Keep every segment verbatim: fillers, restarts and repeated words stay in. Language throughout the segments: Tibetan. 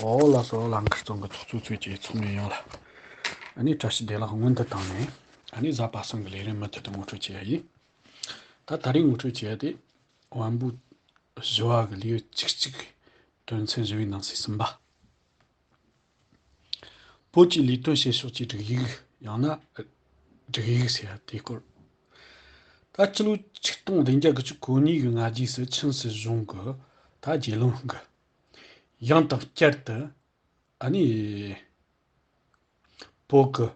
ཨོ་ལགས་སོ། ལགས་འཁུར་ཚང་གི་ཚོགས་གཙོ་ཚོས་ཀྱི་ཚོགས་མི་ཡོངས་ལ། ཨ་ནི་བཀྲ་ཤིས་བདེ་ལེགས་སྔོན་དུ་བཏང་ནས། ཨ་ནི་གཟའ་པ་སངས་ཀྱི་ལས་རིམ་མུ་མཐུད་དུ་ངོ་སྤྲོད་བྱེད་ཡ་ཡིན། ད་ད་རེས་ངོ་སྤྲོད་བྱེད་ཡ་དེ། དབང་པོ་བཞི་བ་གི་ལེའུ་བཅུ་གཅིག་གི་དོན་ཚན་བཞི་བའི་ནང་གསེས་གསུམ་པ། བོད་ཀྱི་ལས་དོན་བྱེད་ཕྱོགས་ཀྱི་སྒྲིག་ཡིག་ཡང་ན་སྒྲིག་ཡིག་ཟེར་ཡ་དེའི་སྐོར། ད་སྤྱི་ལོ་ཆིག་སྟོང་བདུན་བརྒྱ་དགུ་བཅུ་གོ་གཉིས་ཀྱི་ང་རྒྱལ་སུ་ཆིན་སྲིད་གཞུང་གི་ད་རྒྱལ་བློན་གྱི་ཡང་དང་བསྐྱར་དུ། ཨ་ནི། བོད་ཀྱི།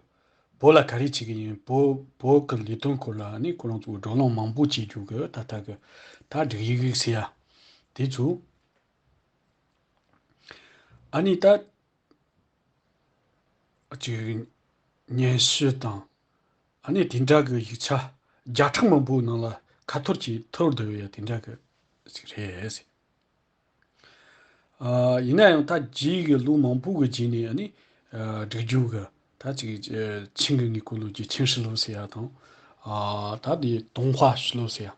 བོད་ལ་ག་རེ་བྱེད་ཀྱི་ཡིན། བོད་བོད་ཀྱི་ལས་དོན་སྐོར་ལ་ཨ་ནི་ཁོ་རང་ཚོ་བགྲོ་གླེང་མང་པོ་བྱེད་རྒྱུ་གི་ད་ལྟ་གི་ད་སྒྲིག་ཡིག་ཟེར་ཡ་དེ་ཚོ། ཨ་ནི་ད་ཅིག་སྙན་ཞུ་དང་། ཨ་ནི་དེ་འདྲ་གི་ཡིག་ཆ་བརྒྱ་ཕྲག་མང་པོའི་ནང་ལ་ཁ་ཐོར་གྱིས་ཐོར་བསྡད་ཡོད་ཡ་དེ་འདྲ་གི་ཞིག་རེད། ཨ། ཡིན་ན་ཡང་ད་རྗེས་ཀྱི་ལོ་མང་པོ་གི་རྗེས་ནས་ཨ་ནི། ཨ། སྒྲིག་རྒྱུ་གི་ད་ཅིག་ཨ། ཆིང་གི་དངུལ་ཁང་ལོ་རྒྱུས་ཆིང་ཧྲི་ལོ་ཟེར་ཡ་དང་། ཨ། ད་དེ་ཏུང་ཧྭ་ཧྲི་ལོ་ཟེར་ཡ།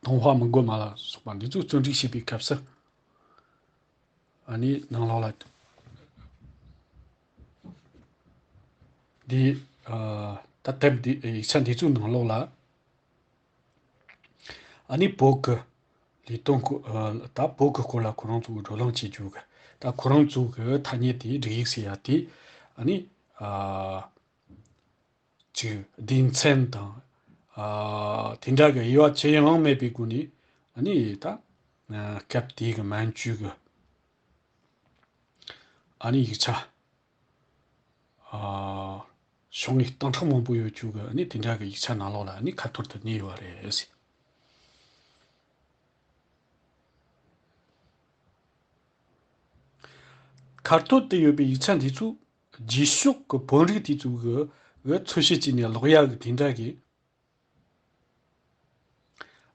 ཏུང་ཧྭ་མི་རྒོད་མ་ལ་སོགས་པ་འདི་ཚོ་བརྩོན་འགྲུས་བྱེད་པའི་སྐབས་སུ། ཨ་ནི་ནང་ལོགས་ལ། འདི། ཨ། ད་དེབ་འདི་ཡིག་ཆ་འདི་ཚོའི་ནང་ལོགས་ལ། ཨ་ནི་བོད་ཀྱི་ལས་དོན་སྐོར། ཨ། ད་བོད་ཀྱི་སྐོར་ལ་ཁོ་རང་ཚོ་བགྲོ་གླེང་བྱེད་རྒྱུ་གི། ད་ཁོ་རང་ཚོ་གི་ཐ་སྙད་དེ་སྒྲིག་ཡིག་ཟེར་ཡ་དེ། ཨ་ནི། ཨ། ཅིག་སྡེ་ཚན་དང་། ཨ། དེ་འདྲ་གི་དབྱེ་བ་ཅི་ཡང་མེད་པའི་སྒོ་ནས། ཨ་ནི་ད། ཨ། སྐབས་དེའི་གི་མན་ཇུ་གི། ཨ་ནི་ཡིག་ཆ། ཨ། ཤོག་ངོས་སྟོང་ཕྲག་མང་པོ་ཡོད་རྒྱུ་གི་ཨ་ནི་དེ་འདྲ་གི་ཡིག་ཆ་ནང་ལོགས་ལ་ཨ་ནི་ཁ་ཐོར་དུ་གནས་ཡོད་རེད། ཁ་ཐོར་དུ་ཡོད་པའི་ཡིག་ཆ་འདི་ཚོ་རྗེས་ཕྱོགས་ཀྱི་བོད་རིགས་དེ་ཚོ་གི་གི་འཚོལ་ཞིབ་བྱས་ནས་ཀློག་ཡག་གི་དེ་འདྲ་གི།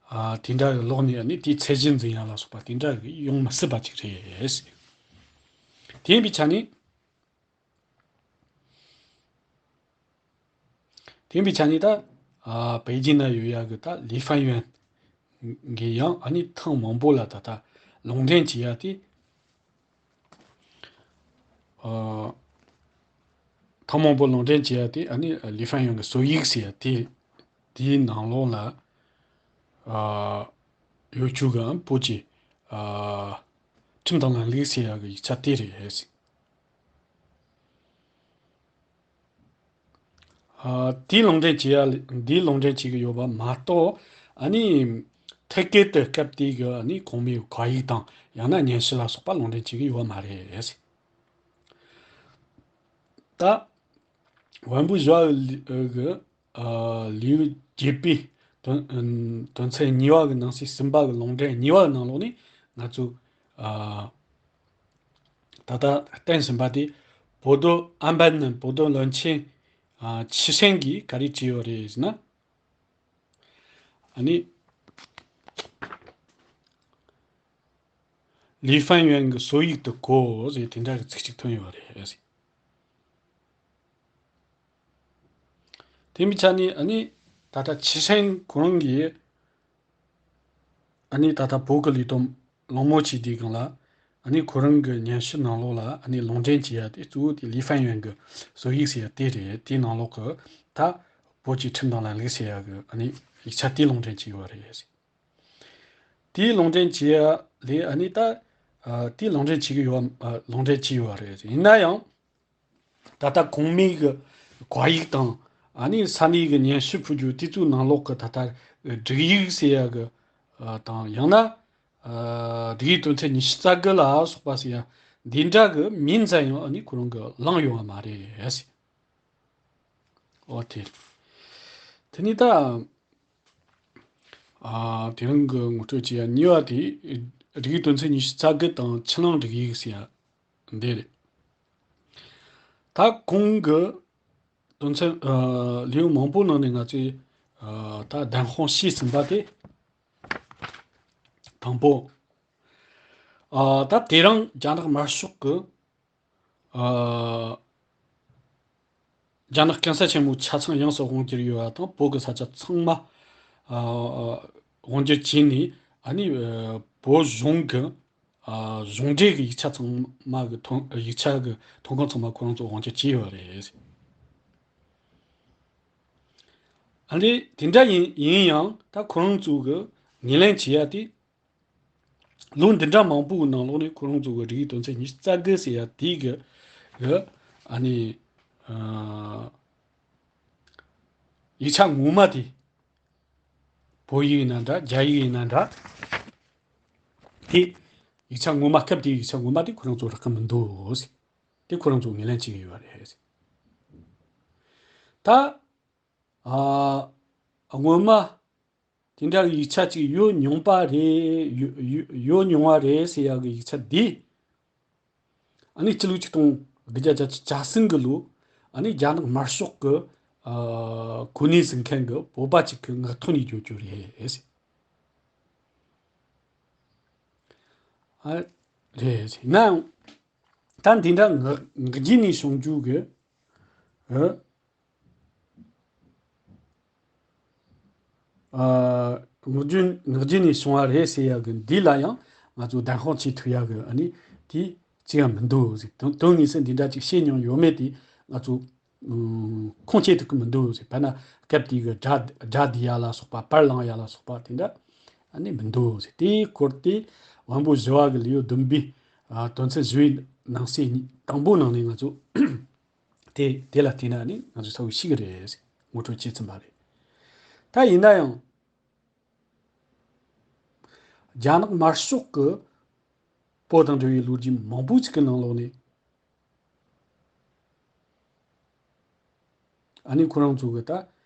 ཨ། དེ་འདྲ་གི་ཀློག་ནས་ནི་དེའི་ཚད་གཞི་འཛིན་ཡག་ལ་སོགས་པ་དེ་འདྲ་གི་ཡོང་མི་སྲིད་པ་ཅིག་རེད། དེ་ཡིན་པའི་ཆ་ནས། དེ་ཡིན་པའི་ཆ་ནས་ད། ཨ། པེ་ཅིན་ན་ཡོད་ཡག་གི་ད་ལི་ཧྥན་ཡོན་གི་ཡང་ཨ་ནི་ཐེངས་མང་པོ་ལ་ད་ལྟ་ལུང་འདྲེན་བྱེད་ཡག་དེ། ཨ། ཐེངས་མང་པོ་ལུང་འདྲེན་བྱེད་ཡ་དེ་ཨ་ནི་ལི་ཧྥན་ཡོན་གྱི་སྲོལ་ཡིག་ཟེར་ཡ་དེ། དེའི་ནང་ལོགས་ལ། ཨ། ཡོད་རྒྱུ་གི་བོད་ཀྱི། ཨ། ཁྲིམས་དང་ལམ་ལུགས་ཟེར་ཡ་གི་ཡིག་ཆ་དེ་རེད། ཨ། དེའི་ལུང་འདྲེན་བྱེད་ཡ། འདིའི་ལུང་འདྲེན་བྱེད་ཀྱི་ཡོད་པ་མ་གཏོགས། ཨ་ནི། ཐད་ཀར་དུ་སྐབས་དེའི་གི་ཨ་ནི་གོང་མའི་བཀའ་ཡིག་དང་ཡང་ན་སྙན་ཞུ་ལ་སོགས་པ་ལུང་འདྲེན་བྱེད་ཀྱི་ཡོད་མ་རེད། ད། དབང་པོ་བཞི་བ་གི། ཨ། ལེའུ་བརྒྱད་པའི་དོན། དོན་ཚན་གཉིས་པ་གི་ནང་གསེས་གསུམ་པ་གི་ལུང་འདྲེན་གཉིས་པ་གི་ནང་ལོགས་ནས་ང་ཚོས། ཨ། ད་ལྟ་བསྟན་ཟིན་པ་དེ། 博多安班人 博多 བློན་ཆེན། ཨ། 齐山 གིས་ག་རེ་བྲིས་ཡོད་རེད་ཟེར་ན། ཨ་ནི། ལི་ཧྥན་ཡོན་གྱི་སྲོལ་ཡིག་ཏུ་གོ་ཟེར་དེ་འདྲ་གི་ཚིག་ཅིག་ཐོན་ཡོད་རེད། དེ་མི་ཆ་ནི་ཨ་ནི་ད་ལྟ་ཆི་ཧྲན་ཁོ་རང་གིས་ཨ་ནི་ད་ལྟ་བོད་ཀྱི་ལས་དོན་གླེང་མོལ་བྱེད་དུས་སྒང་ལ། ཨ་ནི་ཁོ་རང་གི་སྙན་ཞུ་ནང་ལོགས་ལ་ཨ་ནི་ལུང་འདྲེན་བྱེད་ཡ་དེ་གཙོ་བོ་དེ་ལི་ཧྥན་ཡོན་གྱི་སྲོལ་ཡིག་ཟེར་ཡ་དེ་རེད། དེའི་ནང་ལོགས་ཀྱི་ད་བོད་ཀྱི་ཁྲིམས་དང་ལམ་ལུགས་ཟེར་ཡ་གི་ཨ་ནི་ཡིག་ཆ་དེ་ལུང་འདྲེན་བྱས་ཡོད་རེད། དེའི་ལུང་འདྲེན་བྱེད་ཡ་ལས་ཨ་ནི་ད། ཨ། དེའི་ལུང་འདྲེན་བྱེད་ཀྱི་ཡོད། ཨ། ལུང་འདྲེན་བྱས་ཡོད་རེད། ཡིན་ན་ཡང་། ད་ལྟ་གོང་མའི་གི་བཀའ་ཡིག་དང་། ཨ་ནི་ས་གནས་གི་སྙན་ཞུ་ཕུལ་རྒྱུ་དེ་ཚོའི་ནང་ལོགས་ཀྱི་ད་ལྟ་སྒྲིག་ཡིག་ཟེར་ཡ་གི། ཨ། དང་ཡང་ན། ཨ། སྒྲིག་ཡིག་དོན་ཚན་ཉི་ཤུ་རྩ་དགུ་ལ་སོགས་པ་ཟེར་ཡ་འདི་འདྲ་གི་མིང་ཙམ་ཡང་ཨ་ནི་ཁོ་རང་གིས་བླངས་ཡོད་པ་མ་རེད། འོ་དེ། དེ་ནི་ད། ཨ། དེ་རིང་གི་ངོ་སྤྲོད་བྱེད་ཡ་གཉིས་པ་དེ། སྒྲིག་ཡིག་དོན་ཚན་ཉི་ཤུ་རྩ་དགུ་དང་ཕྱི་ནང་སྒྲིག་ཡིག་ཟེར་ཡ་འདི་རེད། ད་གོང་གི་དོན་ཚན། ཨ། ལེའུ་མང་པོ་ནང་ནས་ང་ཚོས། ཨ། ད་བདེན་དཔང་ཤེས་ཟིན་པ་དེ་དང་པོ། ཨ། ད་དེ་རིང་རྒྱ་ནག་དམར་ཤོག་གི། ཨ། རྒྱ་ནག་གན་ས་ཆེན་མོའི་ཆ་ཚང་ཡོངས་སུ་དབང་བསྒྱུར་ཡོད་པ་དང་། བོད་ཀྱི་ས་ཆ་ཚང་མ། ཨ། དབང་བསྒྱུར་བྱས་ནས། ཨ་ནི། ཨ། བོད་གཞུང་གི། ཨ་གཞུང་འབྲེལ་གྱི་ཡིག་ཆ་ཚང་མ་གི་ཐོན་ཡིག་ཆ་གི་ཐོན་ཁུངས་ཚང་མ་ཁོ་རང་ཚོ་དབང་སྒྱུར་བྱས་ཡོད་རེད། ཨ་ནི་དེ་འདྲ་ཡིན་ཡིན་ཡང་ད་ཁོ་རང་ཚོ་གི་ངོས་ལེན་བྱེད་ཡ་དེ། ལོ་འདི་འདྲ་མང་པོའི་ནང་ལོགས་ནས་ཁོ་རང་ཚོ་གི་རིགས་དོན་ཚན་ཉི་ཤུ་རྩ་དགུ་ཟེར་ཡ་དེ་གི་གི་ཨ་ནི་ཨ་ཡིག་ཆ་ངོ་མ་དེ། བོད་ཡིག་ཡིན་ན་འདྲ། རྒྱ་ཡིག་ཡིན་ན་འདྲ། དེ་ཡིག་ཆ་ངོ་མ། སྐབས་དེའི་ཡིག་ཆ་ངོ་མ་དེ་ཁོ་རང་ཚོ་རག་གི་མི་འདུག་ཟེར། དེ་ཁོ་རང་ཚོ་ངོས་ལེན་བྱེད་ཀྱི་ཡོད་རེད་ཟེར། ད་ཨ་སྔོན་མ་དེ་འདྲ་གི་ཡིག་ཆ་ཅིག་ཡོད་མྱོང་པ་རེད། ཡོད་ཡོད་ཡོད་མྱོང་བ་རེད་ཟེར་ཡག་གི་ཡིག་ཆ་འདི། ཨ་ནི་སྤྱི་ལོ་ཆིག་སྟོང་དགུ་བརྒྱ་བརྒྱད་ཅུ་གྱ་གསུམ་གི་ལོ། ཨ་ནི་རྒྱ་ནག་དམར་ཤོག་གི་ཨ་གོ་གནས་ཟིན་མཁན་གྱི་བོད་པ་ཅིག་གི་ངག་ཐོག་ནས་བརྗོད་རྒྱུ་རེད། ཨ་རེད། ཡིན་ནའང་ད་འདི་འདྲ་ངག་ངག་རྒྱུན་ནས་བྱུང་རྒྱུ་གི་ཨ། ཨ་ངག་རྒྱུན་ངག་རྒྱུན་ནས་བྱུང་བ་རེད་ཟེར་ཡག་གི་འདི་ལ་ཡང་ང་ཚོ་བདེན་དཔང་བྱེད་ཐུབ་ཡག་གི་ཨ་ནི་དེ་ཅི་ཡང་མི་འདུག་ཟེར། དོན་དོན་དངོས་སུ་འདི་འདྲ་ཅིག་བཤད་མྱོང་ཡོད་མེད་དེ་ང་ཚོ་ཨུམ་ཁུངས་སྐྱེལ་ཐུབ་ཀྱི་མི་འདུག་ཟེར། དཔེར་ན་སྐབས་དེའི་གི་དགྲ་དགྲ་བསྡད་ཡ་ལ་སོགས་པ། པར་བླངས་ཡ་ལ་སོགས་པ་དེ་འདྲ་ཨ་ནི་མི་འདུག་ཟེར། དེའི་སྐོར་དེ་དབོན་པོ་ཞི་བ་གི་ལེའུ་བདུན་པའི་ཨ་དོན་ཚན་བཞི་པའི་ནང་གསེས་དང་པོའི་ནང་ནས་ང་ཚོ། དེ་དེ་ལ་བལྟས་ན་ནི་ང་ཚོས་གསལ་པོ་ཤེས་ཀྱི་རེད། ངོ་སྤྲོད་བྱས་ཚུན་པ་རེད། ད་ཡིན་ན་ཡང་རྒྱ་ནག་དམར་ཤོག་གི་བོད་དང་འབྲེལ་བའི་ལོ་རྒྱུས་མང་པོ་ཅིག་གི་ནང་ལོགས་ནས། ཨ་ནི་ཁོ་རང་ཚོ་གི་ད་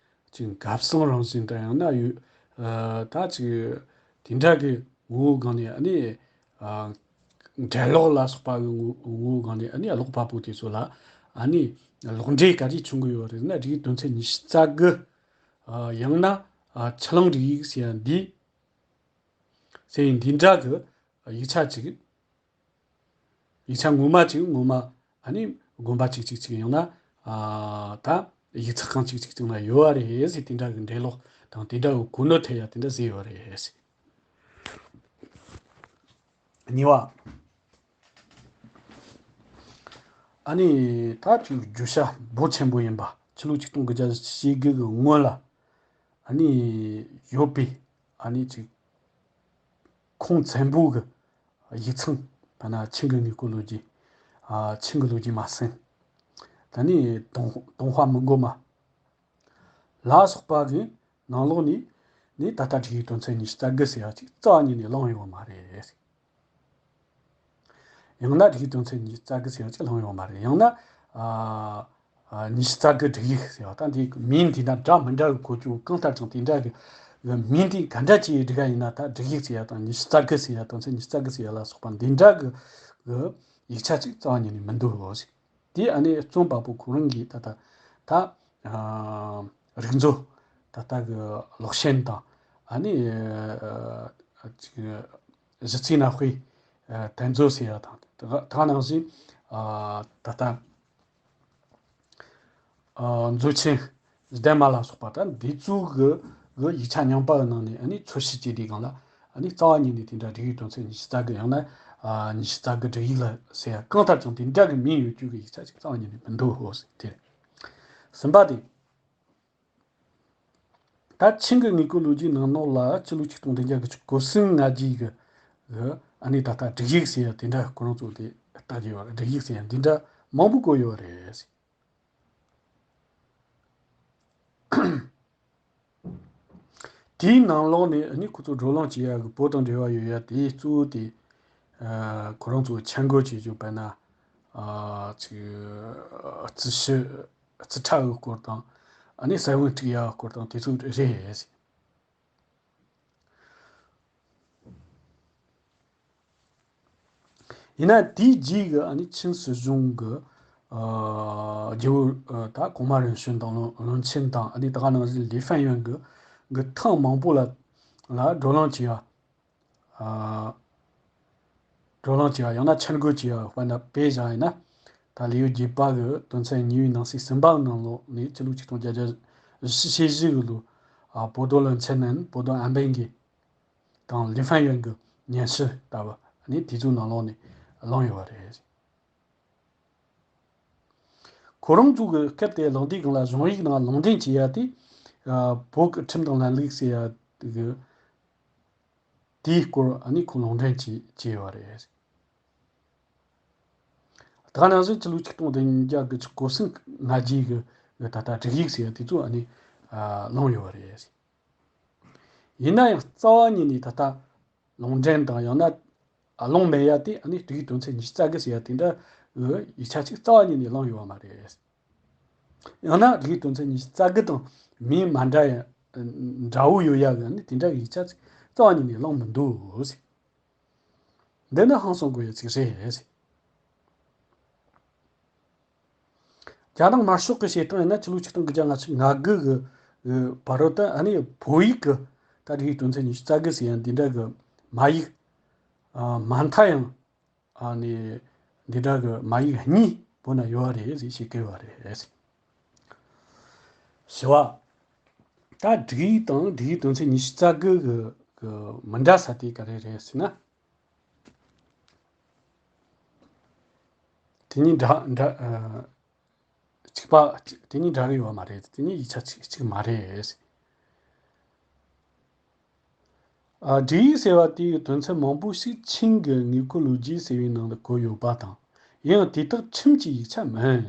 ཅིག་འགབ་སང་རང་བཞིན་དང་། ཡང་ན་ཡོད་ཨ་ད་ཅིག་དེ་འདྲ་གི་ངོ་བོ་སྒང་ནས། ཨ་ནི་ཨ་འགྲེལ་ལོག་ལ་སོགས་པ་གི་ངོ་ངོ་བོ་སྒང་ནས། ཨ་ནི་ཀློག་པ་པོ་དེ་ཚོ་ལ་ཨ་ནི་ལོག་འགྲེལ་ག་རེ་བྱུང་གི་ཡོད་རེད་ན། རིགས་དོན་ཚན་ཉི་ཤུ་རྩ་དགུ། ཨ་ཡང་ན་ཨ་ཕྱི་གླིང་རིགས་ཡིག་ཟེར་ཡ་འདི་ཟེར་ཡིན་འདི་འདྲ་གི་ཡིག་ཆ་ཅིག་ཡིག་ཆ་ངོ་མ་ཅིག་ངོ་མ་ཨ་ནི་དགོན་པ་ཅིག་ཅིག་ཅིག། ཡང་ན་ཨ་ད་ཡིག་ཚགས་ཁང་ཅིག་ཅིག་ཅིག་ན་ཡོད་པ་རེད་ཟེར། དེ་འདྲ་གི་འགྲེལ་ལོག་དང་དེ་འདྲ་གི་གོ་གནོད་ཐེབས་ཡ་དེ་འདྲ་ཟེར་ཡོད་རེད་ཟེར། གཉིས་པ། ཨ་ནི་ད་ཅིག་བརྗོད་བྱ་འབོར་ཆེན་པོ་ཡིན་པ། ཕྱི་ལོ་ཆིག་སྟོང་དགུ་བརྒྱ་བཞི་བཅུ་ཞེ་དགུ་གི་སྔོན་ལ་ཨ་ནི་ཡོད་པའི་ཨ་ནི་ཅིག་ཁུངས་བཙན་པོ་གི་ཡིག་ཚང་། ཐ་ན་ཆིང་གི་དངོས་པོ་ལོ་རྒྱུས། ཨ་ཆིང་གི་ལོ་རྒྱུས་མ་ཟིན། ད་ནི་ཏུན་ཏུན་ཧྭ་མི་མགོ་མ་ལ་སོགས་པ་གི་ནང་ལོགས་ནས་ནི་ད་ལྟ་སྒྲིག་ཡིག་དོན་ཚན་ཉི་ཤུ་རྩ་དགུ་ཟེར་ཡ་ཅིག་རྩ་བ་ཉིད་ནས་བླངས་ཡོད་མ་རེད། ཡང་ན་སྒྲིག་ཡིག་དོན་ཚན་ཉི་ཤུ་རྩ་དགུ་ཟེར་ཡ་ཅིག་བླངས་ཡོད་མ་རེད། ཡང་ན་ཨ་ཨ་ཉི་ཤུ་རྩ་དགུ་སྒྲིག་ཡིག་ཟེར་བ། ད་འདི་མིང་དེ་འདྲ་འདྲ་མི་འདྲ་གི་གོ་རྒྱུ་གང་ལྟར་ཀྱང་དེ་འདྲ་གི་གི་མིང་དེ་ག་འདྲ་ཅིག་སྒྲིག་ག་ཡིན་ན། ད་སྒྲིག་ཡིག་ཟེར་ཡ་དང་ཉི་ཤུ་རྩ་དགུ་ཟེར་ཡ་དང་ཚན་ཉི་ཤུ་རྩ་དགུ་ཟེར་ཡ་ལ་སོགས་པ་འདི་འདྲ་གི་གི་ཡིག་ཆ་ཅིག་རྩ་བ་ཉིད་ནས་མི་འདུག་ཟེར། དེ་ཨ་ནི་རྩོམ་པ་པོ་ཁོ་རང་གིས་ད་ལྟ་ད་ཨ་རིག་མཛོད་ད་ལྟ་གི་ལོག་ཤན་དང་། ཨ་ནི་ཨ་ཅིག་གཞི་རྩའི་གནའ་དཔེ་ཨ་དོན་མཛོད་ཟེར་ཡ་དང་། ད་ག་ནང་བཞིན་ཨ་ད་ལྟ་ཨ་མཛོད་ཆེན་ལྡན་མ་ལ་སོགས་པ། ད་འདི་ཚོ་གི་གི་ཡིག་ཆ་རྙིང་པ་གི་ནང་ནས་ཨ་ནི་འཚོལ་ཞིབ་བྱས་དུས་སྒང་ལ། ཨ་ནི་རྩ་བ་ཉིད་ནས་དེ་འདྲ་སྒྲིག་ཡིག་དོན་ཚན་ཉི་ཤུ་རྩ་དགུ། ཡང་ན་ཨ་ཉི་ཤུ་རྩ་དགུ་སྒྲིག་ཡིག་ལ་ཟེར་ཡ་གང་ལྟར་ཀྱང་དེ་འདྲ་གི་མིང་ཡོད་རྒྱུ་གི་ཡིག་ཆ་ཅིག་རྩ་བ་ཉིད་ནས་མི་འདུག་ཟེར། དེ་རེད། གསུམ་པ་དེ། ད་ཆིང་གི་དངོས་པོ་ལོ་རྒྱུས་ནང་ལོགས་ལ་ཕྱི་ལོ་ཆིག་སྟོང་བདུན་བརྒྱ་དགུ་བཅུ་གོ་གསུམ་སྔ་རྗེས་ཀྱི་གི་ཨ་ནི་ད་ལྟ་སྒྲིག་ཡིག་ཟེར་ཡ་དེ་འདྲ་ཁོ་རང་ཚོ་དེ་ལྟ་རྒྱུ་ཡོད་རེད། སྒྲིག་ཡིག་ཟེར་ཡ་འདི་འདྲ་མང་པོ་བཀོད་ཡོད་རེད། དེའི་ནང་ལོགས་ནས་ཨ་ནི་ཁོ་ཚོ་བགྲོ་གླེང་བྱེད་ཡ་གི་བོད་དང་འབྲེལ་བ་ཡོད་ཡ་དེ་གཙོ་བོ་དེ་ཨ་ཁོ་རང་ཚོ་འཆར་འགོད་བྱེད་རྒྱུ། དཔེར་ན་ཨ་ཅིག་རྩིས་ཞིབ། རྩིས་ཁྲ་གི་སྐོར་དང་། ཨ་ནི་ས་བོན་སྤྲུག་ཡ་སྐོར་དང་དེ་ཚོ་རེད། ཡིན་ན་དེའི་རྗེས་ཀྱི་ཨ་ནི་ཆིན་སྲིད་གཞུང་གི་ཨ་རྒྱལ་པོ་ཨ་ད་གོང་མ་རིམ་བྱོན་དང་བློན་བློན་ཆེན་དང་། ཨ་ནི་ད་ག་ནང་བཞིན་ལི་ཧྥན་ཡོན་གྱི་གི་ཐེངས་མང་པོ་ལ་ལ་བགྲོ་གླེང་བྱས་ཡ། ཨ་བགྲོ་གླེང་བྱས་པ་ཡང་ན་འཆར་འགོད་བྱས་པ། དཔེར་ན་དཔེ་བཞག་ཡིན་ན། ད་ལེའུ་བརྒྱད་པ་གི་དོན་ཚན་གཉིས་པའི་ནང་གསེས་གསུམ་པ་ནང་ལོགས་ནས་ཕྱི་ལོ་ཆིག་སྟོང་བརྒྱད་བརྒྱ་བཞི་བཅུ་ཞེ་བཞི་གི་ལོ། ཨ་博多论陈能，博多安平གི་དང་ལི་ཧྥན་ཡོན་གི་སྙན་ཞུ་ལྟ་བུ། ནི་དེ་ཚོའི་ནང་ལོགས་ནས་བླངས་ཡོད་པ་རེད། ཁོ་རང་ཚོ་གི་སྐབས་དེ་ལག་དེབ་སྒང་ལ་གཞུང་ཡིག་ནང་ལུང་འདྲེན་བྱེད་ཡ་དེ། ཨ། བོད་ཀྱི་ཁྲིམས་དང་ལམ་ལུགས་ཟེར་ཡ་གི་དེའི་སྐོར་ཨ་ནི་ཁོ་ལུང་འདྲེན་བྱེད་བྱས་ཡོད་པ་རེད། ད་ག་ནང་བཞིན་ཕྱི་ལོ་ཆིག་སྟོང་བདུན་བརྒྱ་གི་གོ་གསུམ་ལྔ་བརྒྱའི་གི་ད་ལྟ་སྒྲིག་ཡིག་ཟེར་ཡ་དེ་ཚོ་ཨ་ནི་ཨ་བླངས་ཡོད་པ་རེད། ཡིན་ན་ཡང་རྩ་བ་ཉིད་ནས་ད་ལྟ་ལུང་འདྲེན་དང་ཡང་ན་ཨ་ལུང་མེད་ཡ་དེ་ཨ་ནི་སྒྲིག་ཡིག་དོན་ཚན་ཉི་ཤུ་རྩ་དགུ་ཟེར་ཡ་དེ་འདྲ་གི་ཡིག་ཆ་ཅིག་རྩ་བ་ཉིད་ནས་བླངས་ཡོད་པ་མ་རེད། ཡང་ན་སྒྲིག་ཡིག་དོན་ཚན་ཉི་ཤུ་རྩ་དགུ་དང་མིང་མ་འདྲ་ཡ་འདྲ་བོ་ཡོད་ཡ་གི་ཨ་ནི་དེ་འདྲ་གི་ཡིག་ཆ་ཅིག་རྩ་བ་ཉིད་ནས་བླངས་མི་འདུག་ཟེར། འདི་ནི་ཧང་སང་དགོས་ཡ་ཅིག་རེད། རྒྱ་ནག་དམར་ཤོག་གི་བྱེད་སྟངས་ཡིན་ན་ཕྱི་ལོ་ཆིག་སྟོང་དགུ་བརྒྱ་ལྔ་བཅུ་ང་དགུ་གི་བར་དུ་ཨ་ནི་བོད་ཡིག་གི་ད་སྒྲིག་ཡིག་དོན་ཚན་ཉི་ཤུ་རྩ་དགུ་ཟེར་ཡ་འདི་འདྲ་གི་མ་ཡིག་མ་མཐའ་ཡང་ཨ་ནི་འདི་འདྲ་གི་མ་ཡིག་གཉིས་བོད་ན་ཡོད་རེད་ཟེར་བཤད་ཀྱི་ཡོད་རེད། ཞི་བ། ད་སྒྲིག་ཡིག་དང་སྒྲིག་ཡིག་དོན་ཚན་ཉི་ཤུ་རྩ་དགུ་གི་གི་མི་འདྲ་ས་དེ་ག་རེ་རེད་ཟེར་ན། དེ་གཉིས་འདྲ་འདྲ་ཨ། གཅིག་པ་དེ་གཉིས་འདྲ་གི་ཡོད་མ་རེད། དེ་གཉིས་ཡིག་ཆ་གཅིག་གཅིག་མ་རེད། ཨ། སྒྲིག་ཡིག་ཟེར་བ་དེའི་དོན་ཚན་མང་པོ་ཞིག་ཆིང་གི་དངོས་པོ་ལོ་རྒྱུས་ཟེར་བའི་ནང་དུ་བཀོད་ཡོད་པ་དང་། ཡང་དེ་དག་ཁྲིམས་ཀྱི་ཡིག་ཆ་མིན།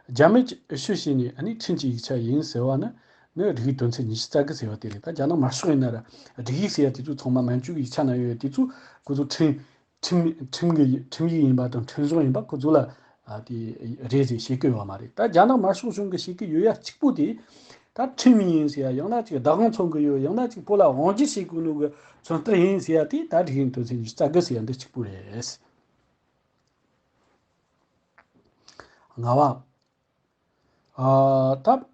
རྒྱ་མི་གིས་ཨེ་ཤོ་བྱས་ནས་ཨ་ནི་ཁྲིམས་ཀྱི་ཡིག་ཆ་ཡིན་ཟེར་བ་ནི་ནི་སྒྲིག་ཡིག་དོན་ཚན་ཉི་ཤུ་རྩ་དགུ་ཟེར་བ་དེ་རེད། ད་རྒྱ་ནག་དམར་ཤོག་ཡིན་ན་ར་སྒྲིག་ཡིག་ཟེར་ཡ་དེ་ཚོ་ཚང་མ་མན་ཇུ་གི་ཡིག་ཆ་ན་ཡོད་ཡ་དེ་ཚོ་ཁོ་ཚོ་ཁྲིམས་ཁྲིམས་ཁྲིམས་ཀྱི་ཁྲིམས་ཡིག་ཡིན་པ་དང་ཁྲིམས་གཞུང་ཡིན་པ་ཁོ་ཚོ་ལ་ཨ་དེ་རེད་ཟེར་བཤད་ཀྱི་ཡོད་མ་རེད། ད་རྒྱ་ནག་དམར་ཤོག་གཞུང་གིས་བཤད་ཀྱི་ཡོད་ཡ་གཅིག་པོ་དེ་ད་ཁྲིམས་ཡིན་ཟེར་ཡ། ཡང་ན་ཅིག་བདག་དབང་མཚོན་གྱི་ཡོད། ཡང་ན་ཅིག་བོད་ལ་དབང་སྒྱུར་བྱེད་དགོས་ནོ་གི་མཚོན་རྟགས་ཡིན་ཟེར་ཡ་དེ་ད་སྒྲིག་ཡིག་དོན་ཚན་ཉི་ཤུ་རྩ་དགུ་ཟེར་ཡ་འདི་གཅིག་པོ་རེད། ལྔ་པ། ཨ་ད།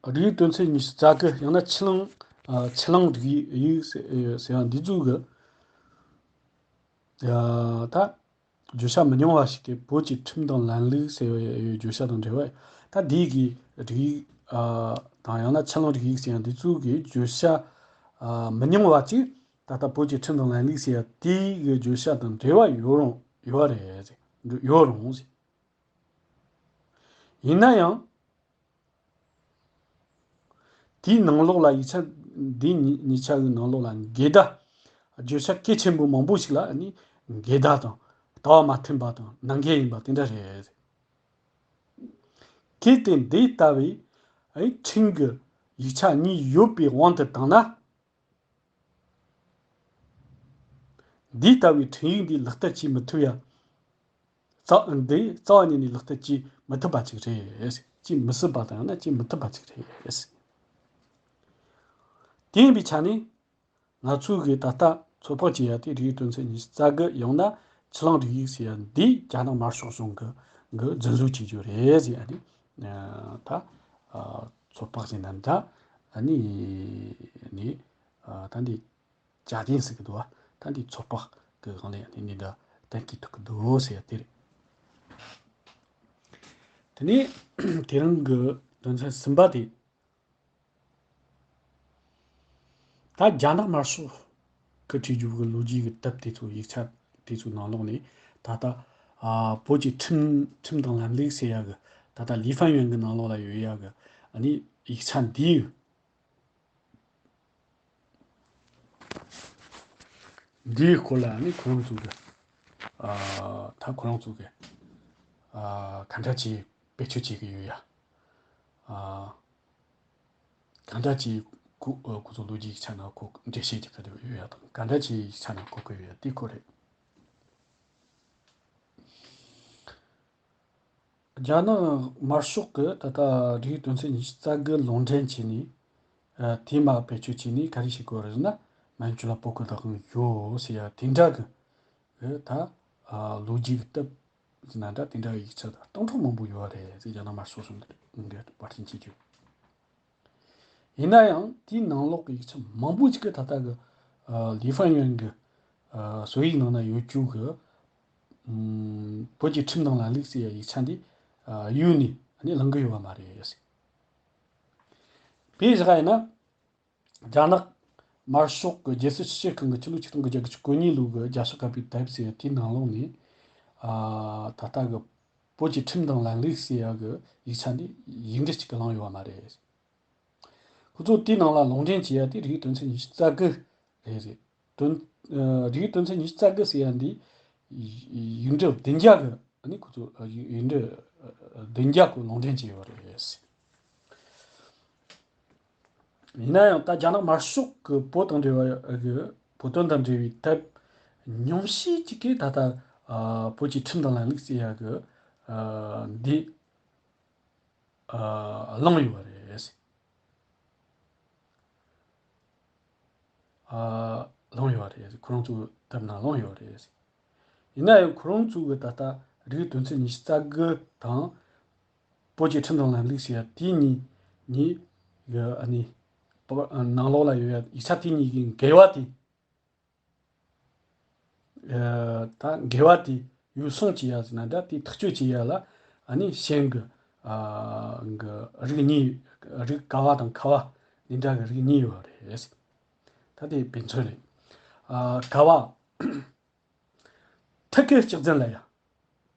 སྒྲིག་ཡིག་དོན་ཚན་ཉི་ཤུ་རྩ་དགུ། ཡང་ན་ཆུ་གླང་། ཨ། ཆུ་གླང་སྒྲིག་ཡིག་ཟེར་ཟེར་བ་འདི་ཚོ་གི། ཨ། ད། བརྗོད་བྱ་མི་ཉུང་བ་ཞིག་གིས་བོད་ཀྱི་ཁྲིམས་དང་ལམ་ལུགས་ཟེར་བའི་བརྗོད་བྱ་དང་འབྲེལ་བ། ད་འདི་གི་སྒྲིག་ཡིག་ཨ། དང་ཡང་ན་ཆུ་གླང་སྒྲིག་ཡིག་ཟེར་བ་འདི་ཚོ་གི་བརྗོད་བྱ། ཨ། མི་ཉུང་བ་ཅིག་ད་ལྟ་བོད་ཀྱི་ཁྲིམས་དང་ལམ་ལུགས་ཟེར་བ་དེ་གི་བརྗོད་བྱ་དང་འབྲེལ་བ་ཡོད་རུང་ཡོད་རེད། ཡོད་རུང་། ཡིན་ན་ཡང་། དེའི་ནང་ལོགས་ལ་ཡིག་ཆ་འདི་གཉིས་གཉིས་ཆ་གི་ནང་ལོགས་ལ་འགལ་ཟླ། བརྗོད་བྱ་གལ་ཆེན་པོ་མང་པོ་ཞིག་ལ་ནི་འགལ་ཟླ་དང་ལྟ་བ་མ་མཐུན་པ་དང་ནང་འགལ་ཡིན་པ་དེ་འདྲ་རེད། གལ་ཏེ་འདི་ལྟ་བུའི་ཁྲིམས་ཀྱི་ཡིག་ཆ་གཉིས་ཡོད་པའི་དབང་དུ་བཏང་ན། འདི་ལྟ་བུའི་ཁྲིམས་ཡིག་འདི་ལག་བསྟར་བྱེད་མི་ཐུབ་ཡ། རྩ་འདི་རྩ་བ་ཉིད་ནས་ལག་བསྟར་བྱེད་མི་ཐུབ་པ་ཅིག་རེད། བྱེད་མི་སྲིད་པ་དང་ཡང་ན་བྱེད་མི་ཐུབ་པ་ཅིག་རེད། དེ་ཡིན་པའི་ཆ་ནས་ང་ཚོས་གི་ད་ལྟ་ཚོད་དཔག་བྱེད་ཡ་དེ་སྒྲིག་ཡིག་དོན་ཚན་ཉི་ཤུ་རྩ་དགུ་ཡང་ན་ཆུ་གླང་སྒྲིག་ཡིག་ཟེར་ཡ་འདི་རྒྱ་ནག་དམར་ཤོག་གཞུང་གི་གི་རྫུན་བཟོ་བྱེད་རྒྱུ་རེད་ཟེར་ཡ་ནི་ད་ཚོད་དཔག་བྱས་ན་འདྲ་ནི་ནི་ད་འདི། བྱ་དེ་ཟེར་གི་འདུག་བ། ད་འདི་ཚོད་དཔག་གི་སྒང་ལ་ཡང་ནི་འདི་འདྲ་གཏན་འཁེལ་ཐུབ་ཀྱི་འདུག་ཟེར་ཡ་དེ་རེད། དེ་ནས་དེ་རིང་གི་དོན་ཚན་གསུམ་པ་དེ། ད་རྒྱ་ནག་དམར་ཤོག་གི་བྲིས་རྒྱུ་གི་ལོ་རྒྱུས་ཀྱི་དེབ་དེ་ཚོ་ཡིག་ཆ་དེ་ཚོའི་ནང་ལོགས་ནས་ད་ལྟ་ཨ་བོད་ཀྱི་ཁྲིམས་ཁྲིམས་དང་ལམ་ལུགས་ཟེར་ཡ་གི་ད་ལྟ་ལི་ཧྥན་ཡོན་གི་ནང་ལོགས་ལ་ཡོད་ཡ་གི་ཨ་ནི་ཡིག་ཆ་འདིའི། འདིའི་སྐོར་ལ་ནི་ཁོ་རང་ཚོ་གི་ཨ་ད་ཁོ་རང་ཚོ་གི་ཨ་ག་འདྲ་ཅིག་བེད་སྤྱོད་བྱེད་ཀྱི་ཡོད་ཡ། ཨ་ག་འདྲ་ཅིག་ཁོ་ཁོ་ཚོ་ལོ་རྒྱུས་ཀྱི་ཆ་ནས་ཁོ་འགྲེལ་བཤད་རྒྱག་གི་ཡོད་ཡ་དང་ག་འདྲ་ཅིག་ཆ་ནས་གོ་གི་ཡོད་ཡ་དེ་ཁོ་རེད། རྒྱ་ནག་དམར་ཤོག་གིས་ད་ལྟ་སྒྲིག་ཡིག་དོན་ཚན་ཉི་ཤུ་རྩ་དགུ་ལུང་འདྲེན་བྱས་ནས། ཨ། དེ་མར་བེད་སྤྱོད་བྱས་ནས་ག་རེ་བྱེད་དགོས་རེད་ཟེར་ན། མན་ཇུ་ལ་བོད་ཀྱི་བདག་དབང་ཡོད་ཟེར་ཡ་དེ་འདྲ་གི། ཨེ། ད། ཨ། ལོ་རྒྱུས་ཀྱི་སྟབས་ཟེར་ན་འདྲ་དེ་འདྲ་ཡིག་ཆ་དང་སྟོང་ཕྲག་མང་པོ་ཡོད་རེད་ཟེར། རྒྱ་ནག་དམར་ཤོག་གཞུང་གིས་བར་ཆད་བྱེད་རྒྱུ། ཡིན་ན་ཡང་དེའི་ནང་ལོགས་ཀྱི་ཡིག་ཆ་མང་པོ་ཅིག་གི་ད་ལྟ་གི། ཨ། ལི་ཧྥན་ཡོན་གི། ཨ། བཟོ་ཡིག་ནང་ན་ཡོད་རྒྱུ་གི། ཨམ། བོད་ཀྱི་ཁྲིམས་དང་ལམ་ལུགས་ཟེར་ཡ་ཡིག་ཆ་འདི། ཨ། གཡུགས་ནས་ཨ་ནི་བླང་གི་ཡོད་པ་མ་རེད། དཔེ་བཞག་ཡིན་ན། རྒྱ་ནག་ དམར་ཤོག་གི་རྒྱལ་སྲིད་སྤྱི་ཁྱབ་ཁང་གི་ཆི་ལུ་ཆིག་སྟོང་དགུ་བརྒྱ་དགུ་བཅུ་གོ་གཉིས་ལོ་གི་རྒྱ་ཤོག་ཁ་པའི་དེབ་ཟེར་ཡ་དེའི་ནང་ལོགས་ནས། ཨ། ད་ལྟ་གི་བོད་ཀྱི་ཁྲིམས་དང་ལམ་ལུགས་ཟེར་ཡ་གི་ཡིག་ཆ་འདི་ཡིག་འབྲུ་གཅིག་གི་བླངས་ཡོད་པ་མ་རེད། ཁོ་ཚོ་དེའི་ནང་ལ་ལུང་འདྲེན་བྱེད་ཡ་དེ་རིགས་དོན་ཚན་ཉི་ཤུ་རྩ་དགུ་རེད་རེད། དོན། ཨ། རིགས་དོན་ཚན་ཉི་ཤུ་རྩ་དགུ་ཟེར་ཡ་འདི་ཡིག་འབྲུ་བདུན་བརྒྱ་གི། ཨ་ནི་ཁོ་ཚོ་ཡིག་འབྲུ་བདུན་བརྒྱ་གི་ལུང་འདྲེན་བྱས་ཡོད་རེད། ཡིན་ན་ཡང་ད་རྒྱ་ནག་དམར་ཤོག་གི་བོད་དང་འབྲེལ་བ་གི་བོད་དོན་དང་འབྲེལ་བའི་དེབ་ཉུང་ཤས་ཅིག་གིས་ད་ལྟ། ཨ། བོད་ཀྱི་ཁྲིམས་དང་ལམ་ལུགས་ཟེར་ཡ་གི། ཨ། འདི། ཨ། བླངས་ཡོད་རེད། ཨ། བླངས་ཡོད་རེད། ཁོ་རང་ཚོའི་དེབ་ནང་བླངས་ཡོད་རེད། ཡིན་ན་ཡང་ཁོ་རང་ཚོ་གི་ད་ལྟ་རིགས་དོན་ཚན་ཉི་ཤུ་རྩ་དགུ་དང་། བོད་ཀྱི་ཁྲིམས་དང་ལམ་ལུགས་ཟེར་ཡ་དེ་གཉིས་གཉིས་གི། ཨ་ནི། ནང་ལོགས་ལ་ཡོད་ཡ་ཡིག་ཆ་དེ་གཉིས་ཀྱི་འགལ་བ་དེ། ཨ། ད་འགལ་བ་དེ་ཡོ་བསྲང་བྱེད་ཡ་ཟེར་ན་འདྲ། དེ་ཐག་གཅོད་བྱེད་ཡ་ལ། ཨ་ནི་གཞན་གྱི། ཨ། གི་རིགས་གཉིས། རིགས་ག་བ་དང་ཁ་བ་འདི་འདྲ་གི་རིགས་གཉིས་ཡོད་རེད། ད་དེ་དཔེ་མཚོན་རེད། ཨ། ག་བ། ཐད་ཀའི་གཅིག་འཛིན་ལབ་ཡ།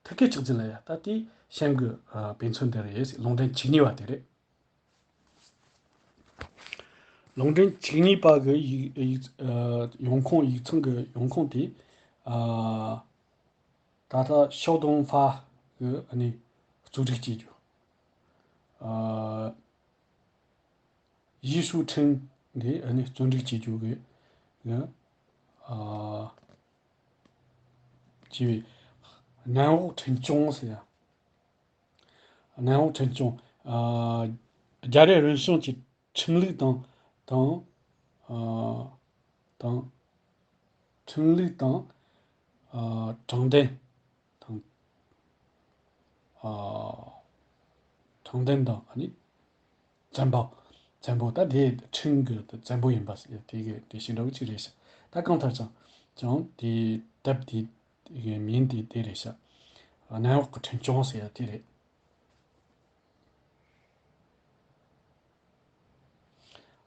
ཐད་ཀའི་གཅིག་འཛིན་ལབ་ཡ། ད་དེ་གཞན་གྱི། ཨ། དཔེ་མཚོན་དེ་རེད། ལུང་འདྲེན་བཅུ་གཉིས་པ་དེ་རེད། ལུང་འདྲེན་བཅུ་གཉིས་པ་གི་ཡིག་ཡིག་ཨ། ཡོང་ཁུངས། ཡིག་ཚང་གི་ཡོང་ཁུངས་དེ། ཨ། ད་ལྟ་ཞའོ་ཏུང་ཧྥ་གི། ཨ་ནི། གཙོ་སྒྲིག་བྱེད་རྒྱུ། ཨ། ཡི་ཧྲུའུ་ཁྲིན་གི། ཨ་ནི། གཙོ་སྒྲིག་བྱེད་རྒྱུ་གི། ཨ། ཅེས་པའི་གནམ་འོག་ཁྲིམས་སྐྱོང་ཟེར་ཡ། གནམ་འོག་ཁྲིམས་སྐྱོང་། ཨ། རྒྱལ་རབས་རིམ་བྱོན་གྱི་ཁྲིམས་ལུགས་དང་། དང་། ཨ། དང་། ཁྲིམས་ལུགས་དང་། ཨ། དྲང་བདེན་དང་། ཨ། དྲང་བདེན་དང་། ཨ་ནི་བཙན་པོ། བཙན་པོ། ད་དེ་ཁྲིམས་ཀྱི་བཙན་པོ་ཡིན་པ་དེ་གི་དེ་བྱིན་འདྲ་བོ་ཅིག་རེད་ཤག་ད་གང་ལྟར་ཀྱང་ཀྱང་དེ་དེབ་དེ་གི་མིང་དེ་དེ་རེད་ཤག་གནམ་འོག་གི་ཁྲིམས་སྐྱོང་ཟེར་ཡ་དེ་རེད།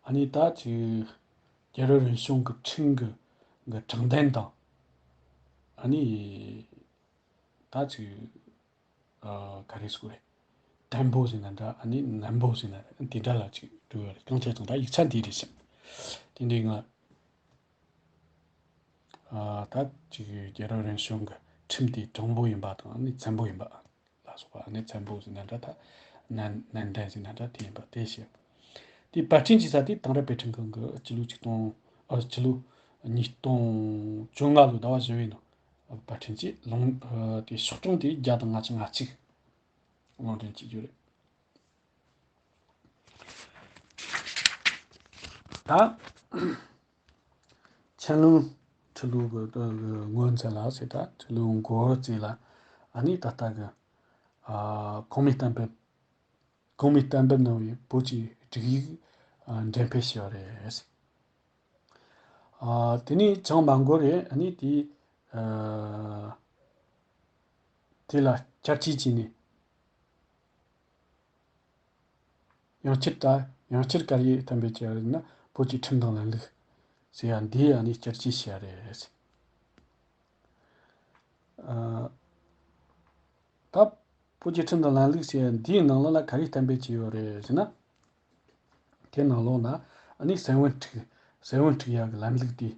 ཨ་ནི་ད་ཅིག་རྒྱལ་རབས་རིམ་བྱོན་གྱི་ཁྲིམས་ཀྱི་གི་དྲང་བདེན་དང་། ཨ་ནི་ད་ཅིག་ཨ། ག་རེ་ཟེར་དགོས་རེད། བརྟན་པོ་ཟེར་ན་འདྲ། ཨ་ནི་ནན་པོ་ཟེར་ན་འདྲ། དེ་འདྲ་ལ་ཅིག་འགྲོ་ཡོད་རེད། གང་བྱས་ཙང་ད་ཡིག་ཆ་འདི་རེད་ཤག་དེ་འདྲའི་ང་། ཨ། ད་ཅིག་རྒྱལ་རབས་རིམ་བྱོན་གྱི་ཁྲིམས་དེ་དྲང་པོ་ཡིན་པ་དང་། ཨ་ནི་བཙན་པོ་ཡིན་པ་ལ་སོགས་པ། ཨ་ནི་བཙན་པོ་ཟེར་ན་འདྲ། ད་ནན་ནན་ཏན་ཟེར་ན་འདྲ། དེ་ཡིན་པ་དེ་བཤད། དེ་པར་སྐྲུན་བྱེད་ས་དེ་དེང་རབས་པར་སྐྲུན་ཁང་གི་སྤྱི་ལོ་ཆིག་སྟོང་། ཨ། སྤྱི་ལོ་ཉིས་སྟོང་བཅོ་ལྔ་ལོའི་ཟླ་བ་བཞི་པའི་ནང་པར་སྐྲུན་བྱས། ལུང་། ཨ། དེ་ཤོག་གྲངས་དེ་བརྒྱ་དང་ལྔ་བཅུ་ང་གཅིག་ལུང་འདྲེན་བྱེད་རྒྱུ་རེད། ད་ཆན་ལུང་ཁྲི་ལོ་གི་སྔོན་ཚུད་ལ་ཟེར། ད་ཁྲི་ལོ་འགོ་བརྩིས་ལ། ཨ་ནི་ད་ལྟ་གི། ཨ། གོང་མའི་གཏན་འབེབས། གོང་མའི་གཏན་འབེབས་གནང་བའི་བོད་ཀྱི་སྒྲིག་ཡིག་ཨ། འགྲེམས་སྤེལ་བྱས་པ་རེད། ཨ། དེ་ནས་ཅང་མ་འགོར་རེད། ཨ་ནི་དེ། ཨ། དེ་ལ་བསྐྱར་བཅོས་བྱས་ནས། ཡང་བསྐྱར་ད། ཡང་བསྐྱར་ག་རེ་གཏན་འབེབས་བྱས་པ་རེད་ན། བོད་ཀྱི་ཁྲིམས་དང་ལམ་ལུགས་ཟེར་ཡ་འདི། ཨ་ནི་བསྐྱར་བཅོས་བྱས་པ་རེད། ཨ། ད་བོད་ཀྱི་ཁྲིམས་དང་ལམ་ལུགས་ཟེར་ཡ་འདིའི་ནང་ལོགས་ལ་ག་རེ་གཏན་འབེབས་བྱས་ཡོད་རེད་ཟེར་ན། དེའི་ནང་ལོགས་ན་ཨ་ནི་སན་ཝུན་ཁྲི། སན་ཝུན་ཁྲི་ཡ་གི་ལམ་ལུགས་དེ་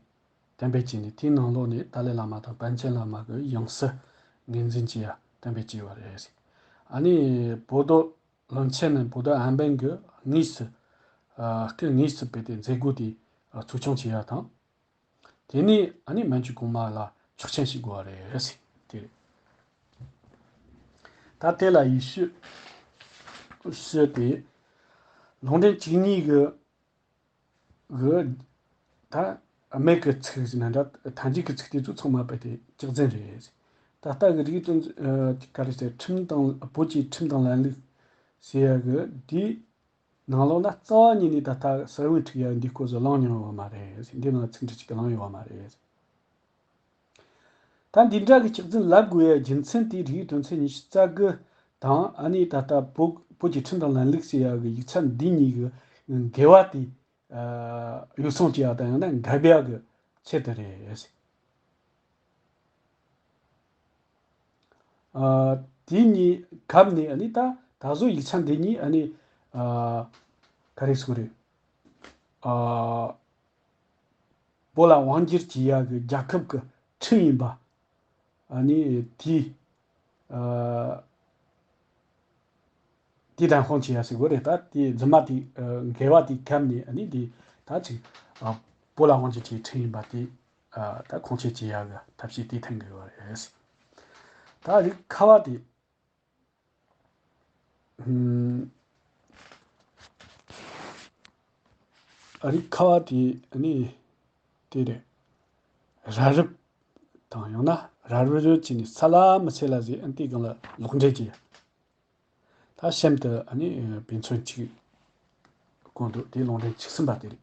གཏན་འབེབས་བྱས་ནས། དེའི་ནང་ལོགས་ནས་ཏཱ་ལའི་བླ་མ་དང་པཎ་ཆེན་བླ་མ་གི་ཡང་སྲིད་ངོས་འཛིན་བྱེད་ཡ་གཏན་འབེབས་བྱས་ཡོད་རེད། ཨ་ནི་བོད་དོན་བློན་ཆེན་ནས་བོད་དོན་ཨན་པན་གྱིས་དངོས་སུ། ཨ། སྐུ་དངོས་སུ་ཕེབས་ཏེ་མཛད་སྒོ་དེ་ཨ། གཙོ་སྐྱོང་བྱེད་ཡ་དང་། དེ་ནས་ཨ་ནི་མན་ཇུ་གོང་མ་ལ་ཆོག་མཆན་ཞུ་དགོས་པ་རེད་ཟེར། དེ་རེད། ད་དེ་ལ་ཡེ་ཤུ་ཤུ་དེ་ལུང་འདྲེན་བཅུ་གཉིས་གི་གི་ད་སྨད་ཀྱི་ཚིག་ཟེར་ན་འདྲ། མཐའ་མཇུག་གི་ཚིག་དེ་ཚོ་ཚང་མ་རྦད་དེ་གཅིག་མཚུངས་རེད། ད་ལྟ་གི་རིགས་དོན། ཨ། ག་རེ་ཟེར། ཁྲིམས་དང་། བོད་ཀྱི་ཁྲིམས་དང་ལམ་ལུགས་ཟེར་ཡ་གི་དེའི་ནང་ལོགས་ན་རྩ་བ་ཉིད་ནས་ད་ལྟ་སན་ཝུན་ཁྲི་ཡ་འདིའི་སྐོར་ཟིག་གླེང་མྱོང་ཡོད་མ་རེད། འདིའི་ནང་ཚིག་འབྲུ་གཅིག་ཀྱང་གླེང་ཡོད་མ་རེད། ད་འདི་འདྲ་གི་གཅིག་མཚུངས་ལབ་དགོས་ཡ་རྒྱུ་མཚན་དེ། རིགས་དོན་ཚན་ཉི་ཤུ་རྩ་དགུ་དང་། ཨ་ནི་ད་ལྟ་བོད། བོད་ཀྱི་ཁྲིམས་དང་ལམ་ལུགས་ཟེར་ཡ་གི་ཡིག་ཆ་འདི་གཉིས་ཀྱི་འགལ་བ་དེ། ཨ་ཡུལ་སྲུང་བྱེད་ཡག་དང་ཡང་ན་འགལ་བ་གི་ཆེད་དུ་རེད། ཨ་དེ་གཉིས་གབ་ནས་ཨ་ནི་ད་ད་གཟོད་ཡིག་ཆ་འདི་གཉིས་ཨ་ནི་ཨ་ག་རེ་ཟེར་དགོས་རེད། ཨ་བོད་ལ་དབང་སྒྱུར་བྱེད་ཡག་གི་རྒྱལ་ཁབ་ཀྱི་ཁྲིམས་ཡིན་པ། ཨ་ནི་དེ་ཨ་དེ་དང་ཧོན་ཆེ་ཡ་ཟེར་དགོས་རེད། ད་དེ་རྫུན་མ་དེ་ཨ་འགལ་བ་དེ་གབ་ནས་ཨ་ནི་དེ་ད་ཅིག་ཨ་བོད་ལ་དབང་སྒྱུར་བྱེད་ཁྲིམས་ཡིན་པ་དེ་ཨ་ད་ཁུངས་སྐྱེལ་བྱེད་ཡག་གི་ཐབས་ཤེས་དེ་འཐེན་དགོས་པ་རེད། ད་རིགས་ཁ་བ་དེ། ཨུམ། ཨ་རིགས་ཁ་བ་དེ་ནི་དེ་རེད། ར་རུབ་དང་ཡང་ན་ར་རུབ་རུབ་བྱས་ནས་ས་ལ་མི་ཚེ་ལ་ཟེར་ཨ་དེ་གང་ལ་ལོག་འགྲེལ་གྱི། ད་གཤམ་དུ་ཨ་ནི་དཔེ་མཚོན་གཅིག་བཀོད་འདུག་དེ་ལུང་འདྲེན་གཅིག་གསུམ་པ་དེ་རེད།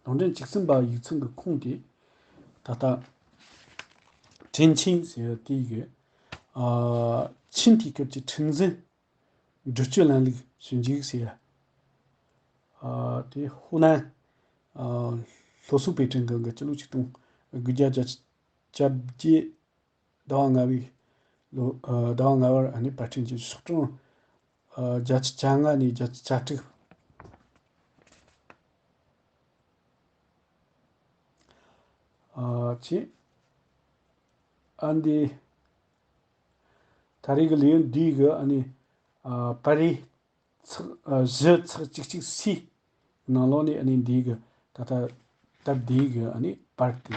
ལུང་འདྲེན་གཅིག་གསུམ་པ་ཡིག་ཚང་གི་ཁུངས་དེ་ད་ལྟ་ཁྲིན་ཆིང་ཟེར་བ་དེ་གི་ཨ་ཆིན་དེའི་སྐབས་ཀྱི་ཁྲིན་ཙིན་འབྲི་སྤྱོད་ལམ་ལུགས་ཞིབ་འཇུག་ཟེར་ཡ། ཨ་དེ་ཧུའུ་ནན་ཨ་སློབ་གསོ་པའི་ཁྲིམས་ཁང་གི་སྤྱི་ལོ་ཆིག་སྟོང་དགུ་བརྒྱ་བརྒྱད་ཅུ་གྱ་བརྒྱད་ཟླ་བ་ལྔ་བའི་ལོ་ཨ་ཟླ་བ་ལྔ་བར་ཨ་ནི་པར་སྐྲུན་གྱི་ཤོག་གྲངས་ཨ་བརྒྱད་ཅུ་གྱ་ལྔ་ནས་བརྒྱད་ཅུ་གྱ་དྲུག་ཨ་ཅེ། ཨ་འདི་ད་རེས་ཀྱི་ལེའུ་འདི་གི་ཨ་ནི་ཨ་པར་རིས་ཚེག་ཨ་བཞི་ཚེག་གཅིག་གཅིག་སི་ནང་ལོགས་ནས་ཨ་ནི་འདི་གི་ད་ལྟ་སྟབས་བདེ་གི་ཨ་ནི་པར་དེ་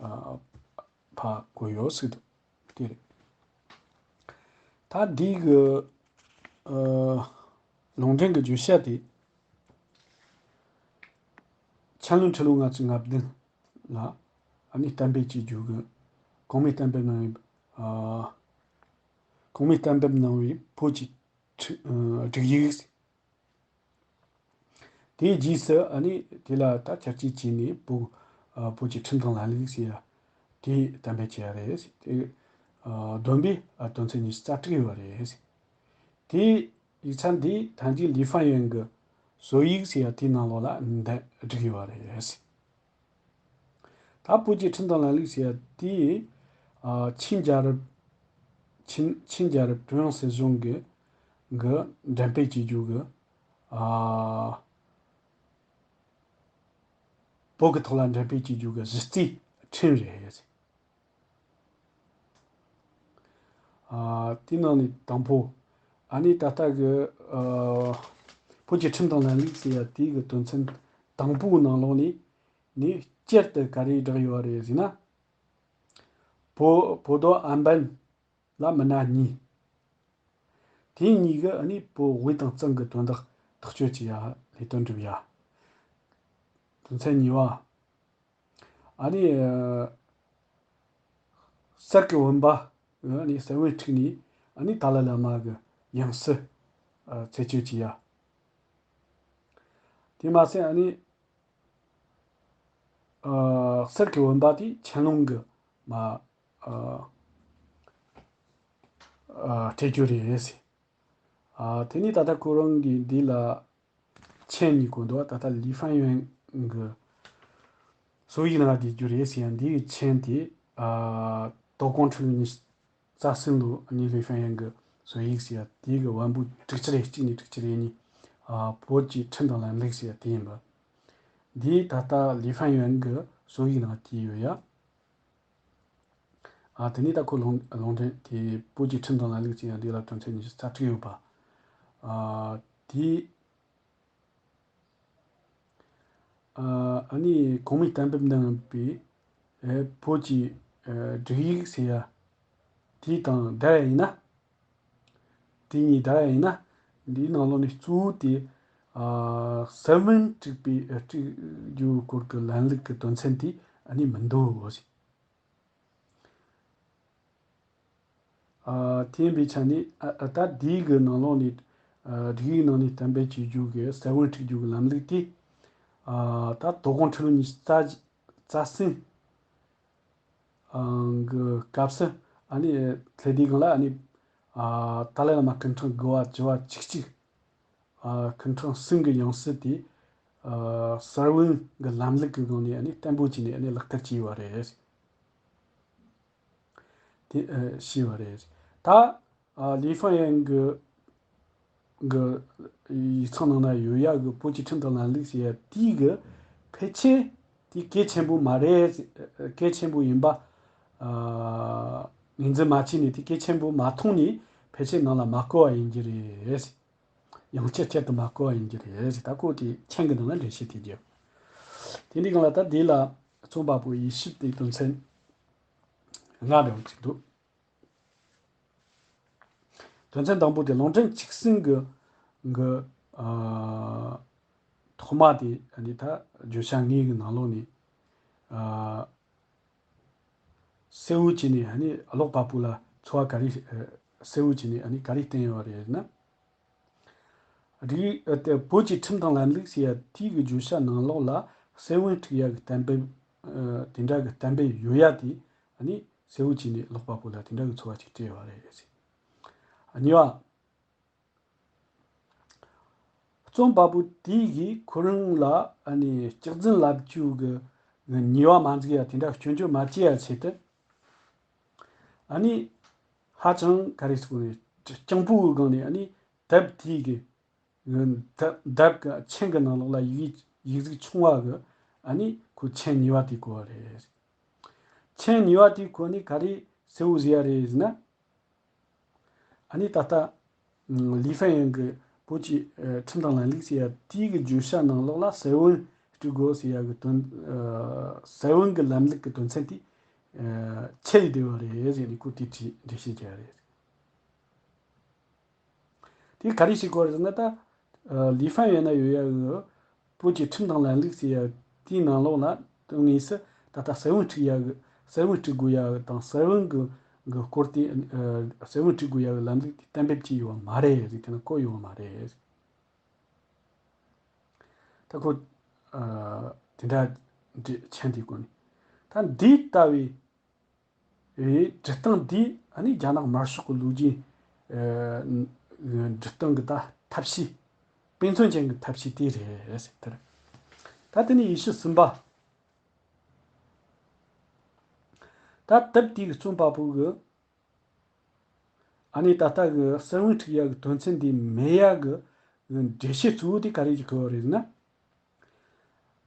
ཨ་ཕར་བཀོད་ཡོད་ཟེར་འདུག་དེ་རེད། ད་འདི་གི་ཨ་ལུང་འདྲེན་གྱི་བརྗོད་བྱ་དེ་ཆན་ལུང་ཁྲི་ལོ་ལྔ་བཅུ་ང་བདུན་ལ་ཨ་ནི་གཏན་འབེབས་བྱེད་རྒྱུ་གི་གོང་མའི་གཏན་འབེབས་གནང་བའི་ཨ་གོང་མའི་གཏན་འབེབས་གནང་བའི་བོད་ཀྱི་ཁྲི་ཨ་སྒྲིག་ཡིག་དེའི་རྗེས་སུ་ཨ་ནི་དེ་ལ་ད་ཆ་རྐྱེན་བྱས་ནས་བོད་ཨ་བོད་ཀྱི་ཁྲིམས་དང་ལམ་ལུགས་ཟེར་ཡ་དེ་གཏན་འབེབས་བྱས་ཡ་རེད། དེ་ཨ་བསྡོམས་པས་ཨ་དོན་ཚན་ཉི་ཤུ་རྩ་དྲུག་ཡོད་པ་རེད། དེ་ཡིག་ཚང་འདི་ཐང་ཅིན་ལི་ཧྥན་ཡོན་གྱི་བཟོ་ཡིག་ཟེར་ཡ་དེའི་ནང་ལོགས་ལ་འདི་བསྒྲིགས་ཡོད་པ་རེད། ད་བོད་ཀྱི་ཁྲིམས་དང་ལམ་ལུགས་ཟེར་ཡ་དེ་ཨ་ཆིན་རྒྱལ་རབས་ཆིན་ཆིན་རྒྱལ་རབས་ཀྲུང་དབྱང་སྲིད་གཞུང་གི་གི་འགྲེམས་སྤེལ་བྱེད་རྒྱུ་གི་ཨ་བོད་ཀྱི་ཐོག་ལ་འགྲེམས་སྤེལ་བྱེད་རྒྱུ་གི་གཞི་རྩའི་ཁྲིམས་རེད། ཨ་དེའི་ནང་ནས་དང་པོ་ཨ་ནི་ད་ལྟ་གི་ཨ་བོད་ཀྱི་ཁྲིམས་དང་ལམ་ལུགས་ཟེར་ཡ་དེའི་གི་དོན་ཚན་དང་པོའི་ནང་ལོགས་ནས་ནི་སྤྱིར་དུ་ག་རེ་བསྒྲགས་ཡོད་རེད་ཟེར་ན། 博博多安本 ལ་མི་སྣ་གཉིས། དེ་གཉིས་ཀྱིས་ཨ་ནི་བོད་དབུས་དང་གཙང་གི་དོན་དག་ཐག་གཅོད་བྱེད་ཡ་ལས་དོན་སྒྲུབ་ཡ། དོན་ཚན་གཉིས་པ། ཨ་ནི་ཨ་གསེར་གྱི་བུམ་པ་ཨ་ནི་གསེར་བུམ་འཁྲིགས་ནས་ཨ་ནི་ཏཱ་ལའི་བླ་མ་གི་ཡང་སྲིད་ཨ་རྩད་གཅོད་བྱེད་ཡ། དེ་མ་ཟད་ཨ་ནི་ཨ་གསེར་གྱི་བུམ་པ་དེ་ཆན་ལུང་གི་མ་ཨ་ཨ་སྤྲད་རྒྱུ་རེད་ཟེར། ཨ་དེ་ནས་ད་ལྟ་ཁོ་རང་གིས་འདི་ལ་ཆན་གཉིས་བཀོད་འདུག་ད་ལྟ་ལི་ཧྥན་ཡོན་གྱི་བཟོ་ཡིག་ནང་བསྡད་རྒྱུ་རེད་ཟེར་ཡང་འདི་ཡི་ཆན་དེ་ཨ་དོ་དགོང་ཁྲི་ལོ་ཉི་ཤུ་རྩ་གསུམ་ལོ་ཨ་ནི་ལི་ཧྥན་ཡོན་གྱི་བཟོ་ཡིག་ཟེར་ཡ་དེ་གི་བམ་པོ་དྲུག་ཅུ་རེ་གཅིག་ནས་དྲུག་ཅུ་རེ་གཉིས་ཨ་བོད་ཀྱི་ཁྲིམས་དང་ལམ་ལུགས་ཟེར་ཡ་དེ་ཡིན་པ། འདི་ད་ལྟ་ལི་ཧྥན་ཡོན་གྱི་བཟོ་ཡིག་ནང་བྲིས་ཡོད་ཡ། ཨ་དེ་ནས་ད་ཁོ་ལུང་ལུང་འདྲེན་དེ་བོད་ཀྱི་ཁྲིམས་དང་ལམ་ལུགས་ཅན་ཡང་འདི་ལ་དོན་ཚན་ཉི་ཤུ་རྩ་དྲུག་ཡོད་པ། ཨ་དེ་ཨ་ཨ་ནི་གོང་མའི་གཏན་འབེབས་གནང་བའི་ཨེ་བོད་ཀྱི་ཨེ་སྒྲིག་ཡིག་ཟེར་ཡ་དེ་དང་འདྲ་ཡ་ཡིན་ན། དེ་གཉིས་འདྲ་ཡ་ཡིན་ན། འདིའི་ནང་ལོགས་ནས་གཙོ་བོ་དེ་ཨ་གསེར་བུམ་དཀྲུགས་པའི་ཨ་དཀྲུགས་རྒྱུའི་སྐོར་གྱི་ལམ་ལུགས་ཀྱི་དོན་ཚན་དེ་ཨ་ནི་མི་འདུག་ཟེར། ཨ་དེ་ཡིན་པའི་ཆ་ནས་ཨ་ཨ་ད་འདིའི་གི་ནང་ལོགས་ནས་ཨ་སྒྲིག་ཡིག་ནང་ནས་གཏན་འབེབས་བྱེད་རྒྱུ་གི་གསེར་བུམ་དཀྲུགས་རྒྱུ་གི་ལམ་ལུགས་དེ་ཨ་ད་དོ་དགོང་ཁྲི་ལོ་ཉི་ཤུ་རྩ་རྩ་གསུམ་ཨང་གི་སྐབས་སུ་ཨ་ནི་ལྷེ་དེ་གང་ལ་ཨ་ནི་ཨ་ཏཱ་ལའི་བླ་མ་སྐུ་ཕྲེང་དགུ་པ་བཅུ་པ་བཅུ་གཅིག་ཨ་སྐུ་ཕྲེང་གསུམ་གི་ཡང་སྲིད་དེ་ ཨ་ས་བོན་གྱི་ལམ་ལུགས་ཀྱི་སྒང་ནས་ཨ་ནི་བརྟན་པོ་བྱས་ནས་ཨ་ནི་ལག་བསྟར་བྱས་ཡོད་པ་རེད། དེ་ཨ་བྱས་པ་རེད། ད་ཨ་ལི་ཧྥང་ཡན་གྱི་གི་ཡིག་ཚང་ནང་ན་ཡོད་ཡག་གི་བོད་ཀྱི་ཁྲིམས་དང་ལམ་ལུགས་ཟེར་ཡ་དེའི་གི་ཕལ་ཆེར་དེ་གལ་ཆེན་པོ་མ་རེད། གལ་ཆེན་པོ་ཡིན་པ་ཨ་ངོས་འཛིན་མ་བྱས་ནས། དེ་གལ་ཆེན་པོ་མ་མཐོང་ནས་ཕལ་ཆེར་ནང་ལ་མ་བཀོད་པ་ཡིན་གྱི་རེད། ཡང་བསྐྱར་བསྐྱར་དུ་མ་བཀོད་པ་ཡིན་གྱི་རེད། ད་ཁོ་དེ་མཆན་གྱི་ནང་ལ་འགྲེལ་བཤད་དེ་བརྒྱབ། དེ་འདྲའི་སྒང་ལ་ད་འདི་ལ་རྩོམ་པ་པོ་ཡེ་ཤུ་དེ་དོན་ཚན་ལྔ་འདྲ་བོ་ཅིག་འདུག། དོན་ཚན་དང་པོ་དེ་ལུང་ཕྲན་གཅིག་ཟིན་གྱི་གི་ཨ་ཐོག་མ་དེ་ཨ་ནི་ད་བརྗོད་བྱ་ལྔའི་གི་ནང་ལོགས་ནས་ཨ་གསལ་བོ་བྱས་ནས་ཨ་ནི་ཀློག་པ་པོ་ལ་ཚོར་བ་ག་རེ་ཨ་གསལ་བོ་བྱས་ནས་ཨ་ནི་ག་རེ་བསྟན་ཡོད་རེད་ན། རིགས་ཨ་དེ་བོད་ཀྱི་ཁྲིམས་དང་ལམ་ལུགས་ཟེར་ཡ་དེའི་གི་བརྗོད་བྱ་ནང་ལོགས་ལ་ས་བོན་འཁྲིགས་ཡ་གི་གཏན་འབེབས་ཨ་དེ་འདྲ་གི་གཏན་འབེབས་ཡོད་ཡ་དེ་ཨ་ནི་གསལ་བོ་བྱས་ནས་ཀློག་པ་པོ་ལ་དེ་འདྲ་གི་ཚོར་བ་ཅིག་སྤྲད་ཡོད་རེད། གཉིས་པ། རྩོམ་པ་པོ་དེ་གིས་ཁོ་རང་ལ་ཨ་ནི་སྐྱག་རྫུན་ལབ་རྒྱུ་གི་ཉེས་པ་མ་འཛུགས་ཡ། དེ་འདྲ་སྐྱོན་བརྗོད་མ་བྱེད་ཡ་ཆེད་དུ། ཨ་ནི་ཧ་ཅང་ག་རེ་ཟེར་དགོས་རེད། སྤྱང་པོའི་སྒང་ནས་ཨ་ནི་དེབ་དེའི་གི་དེབ་དེབ་ཀྱི་མཆན་གྱི་ནང་ལོགས་ལ་ཡིག་ཡིག་གཟུགས་ཆུང་བ་གི་ཨ་ནི་ཁོ་མཆན་ཉེས་པ་དེ་བཀོད་པ་རེད། མཆན་ཉེས་པ་དེ་ཁོ་ནི་ག་རེ་གསལ་བོ་བཟོས་ཡ་རེད་ཟེར་ན། ཨ་ནི་ད་ལྟ་ལི་ཧྥན་ཡན་གྱི་བོད་ཀྱི་ཨ་ཁྲིམས་དང་ལམ་ལུགས་ཟེར་ཡ་དེའི་གི་བརྗོད་བྱ་ནང་ལོགས་ལ་ས་བོན་སྤྲུལ་དགོས་ཟེར་ཡ་གི་དོན་ཨ་ས་བོན་གྱི་ལམ་ལུགས་ཀྱི་དོན་ཚན་དེ་ཨ་ཆད་བསྡད་པ་རེད་ཟེར་ནས་ཁོ་དེ་འགྲེལ་བཤད་བརྒྱབ་རེད། དེ་ག་རེ་བྱེད་དགོས་རེད་ཟེར་ན། ད་ལི་ཧྥན་ཡན་ན་ཡོད་ཡ་གི་བོད་ཀྱི་ཁྲིམས་དང་ལམ་ལུགས་ཟེར་ཡ་དེའི་ནང་ལོགས་ལ་དོན་དངོས་སུ་ད་ལྟ་ས་བོན་འཁྲིགས་ཡ་གི་ས་བོན་འཁྲིགས་དགོས་ཡ་གི་དང་ས་བོན་གི་གི་སྐོར་དེ་ཨ་ས་བོན་འཁྲིགས་དགོས་ཡ་གི་ལམ་ལུགས་དེ་གཏན་འབེབས་བྱས་ཡོད་པ་མ་རེད་ཟེར། དེ་ན་བཀོད་ཡོད་པ་མ་རེད། ད་ཁོ་ཨ་དེ་འདྲ་འདྲི་མཆན་དེ་བཀོད་ནས། ད་འདི་ལྟ་བུའི་ཨེ་འབྲི་སྟངས་འདི་ཨ་ནི་རྒྱ་ནག་དམར་ཤོག་གི་ལོ་རྒྱུས་ཨེ་འབྲི་སྟངས་ཀྱི་ད་ཐབས་ཤེས། དཔེ་མཚོན་ཅན་གྱི་ཐབས་ཤེས་དེ་རེད་ཟེར་དེར། ད་དེ་ནས་ཉི་ཤུ་གསུམ་པ། ད་དེབ་དེའི་རྩོམ་པ་པོ་གི་ཨ་ནི་ད་ལྟ་གི་ས་བོན་འཁྲིགས་ཡ་གི་དོན་ཚན་འདི་མེད་ཡ་གི་འགྲེལ་བཤད་གཙོ་བོ་དེ་ག་རེ་ཞིག་གོ་བ་རེད་ན།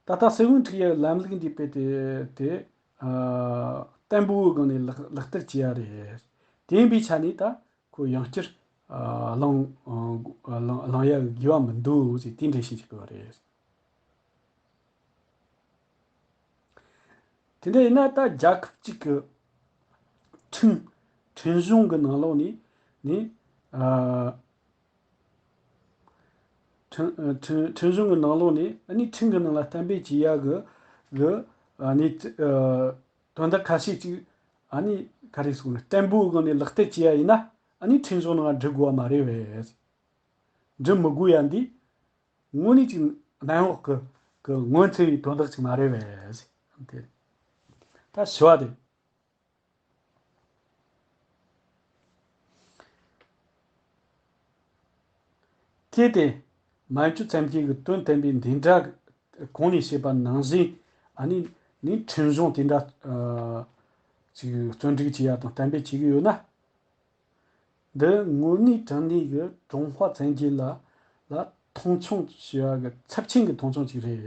ད་ལྟ་ས་བོན་འཁྲིགས་ཡ་གི་ལམ་ལུགས་འདི་དཔེ་དེ་དེ་ཨ་བརྟན་པོའི་སྒང་ནས་ལག་ལག་བསྟར་བྱེད་ཡ་རེད། དེ་ཡིན་པའི་ཆ་ནས་ད་ཁོ་ཡང་བསྐྱར་ཨ་གླེང་ཨ་གླེང་གླེང་ཡ་གི་དགོས་པ་མི་འདུག་ཟེར་དེ་འགྲེལ་བཤད་ཅིག་གོ་བ་རེད། དེ་འདྲ་ཡིན་ན་ད་རྒྱལ་ཁབ་ཅིག་གི་ཁྲིམས་ཁྲིམས་གཞུང་གི་ནང་ལོགས་ནས་ནི་ཨ་ཁྲིམས་ཁྲིམས་ཁྲིམས་གཞུང་གི་ནང་ལོགས་ནས་ཨ་ནི་ཁྲིམས་ཀྱི་ནང་ལ་གཏན་འབེབས་བྱེད་ཡ་གི་གི་ཨ་ནི་ཨ་དོན་དག་ཁ་ཤས་ཅིག་ཨ་ནི་ག་རེ་ཟེར་དགོས་རེད། བརྟན་པོའི་སྒང་ནས་ལག་བསྟར་བྱེད་ཡ་ཡིན་ན་ཨ་ནི་ཁྲིམས་གཞུང་ནང་འབྲི་དགོས་པ་མ་རེད་པས། འབྲི་མི་དགོས་ཡ་འདི་དངོས་གནས་ཅིག་གནམ་འོག་གི་གི་ངོ་མཚར་བའི་དོན་དག་ཅིག་མ་རེད་པས། དེ་ད་ཞུ་བ་དེ། གལ་ཏེ་མན་ཇུ་ཚན་གྱིས་ཀྱི་དོན་བསྟན་པའི་འདི་འདྲ་གོང་ནས་བཤད་པ་ནང་བཞིན་ཨ་ནི་ནི་ཁྲིམས་གཞུང་དེ་འདྲ་ཨ་ཅིག་བརྩོན་འགྲུས་བྱེད་ཡ་དང་གཏན་འབེབས་བྱེད་ཀྱི་ཡོད་ན། འདི་དངོས་གནས་དྲང་གནས་ཀྱི་ཀྲུང་ཧྭ་བཙན་རྒྱལ་ལ་ལ་མཐོང་ཆུང་བྱེད་ཡ་གི་ཚབས་ཆེན་གྱི་མཐོང་ཆུང་ཅིག་རེད།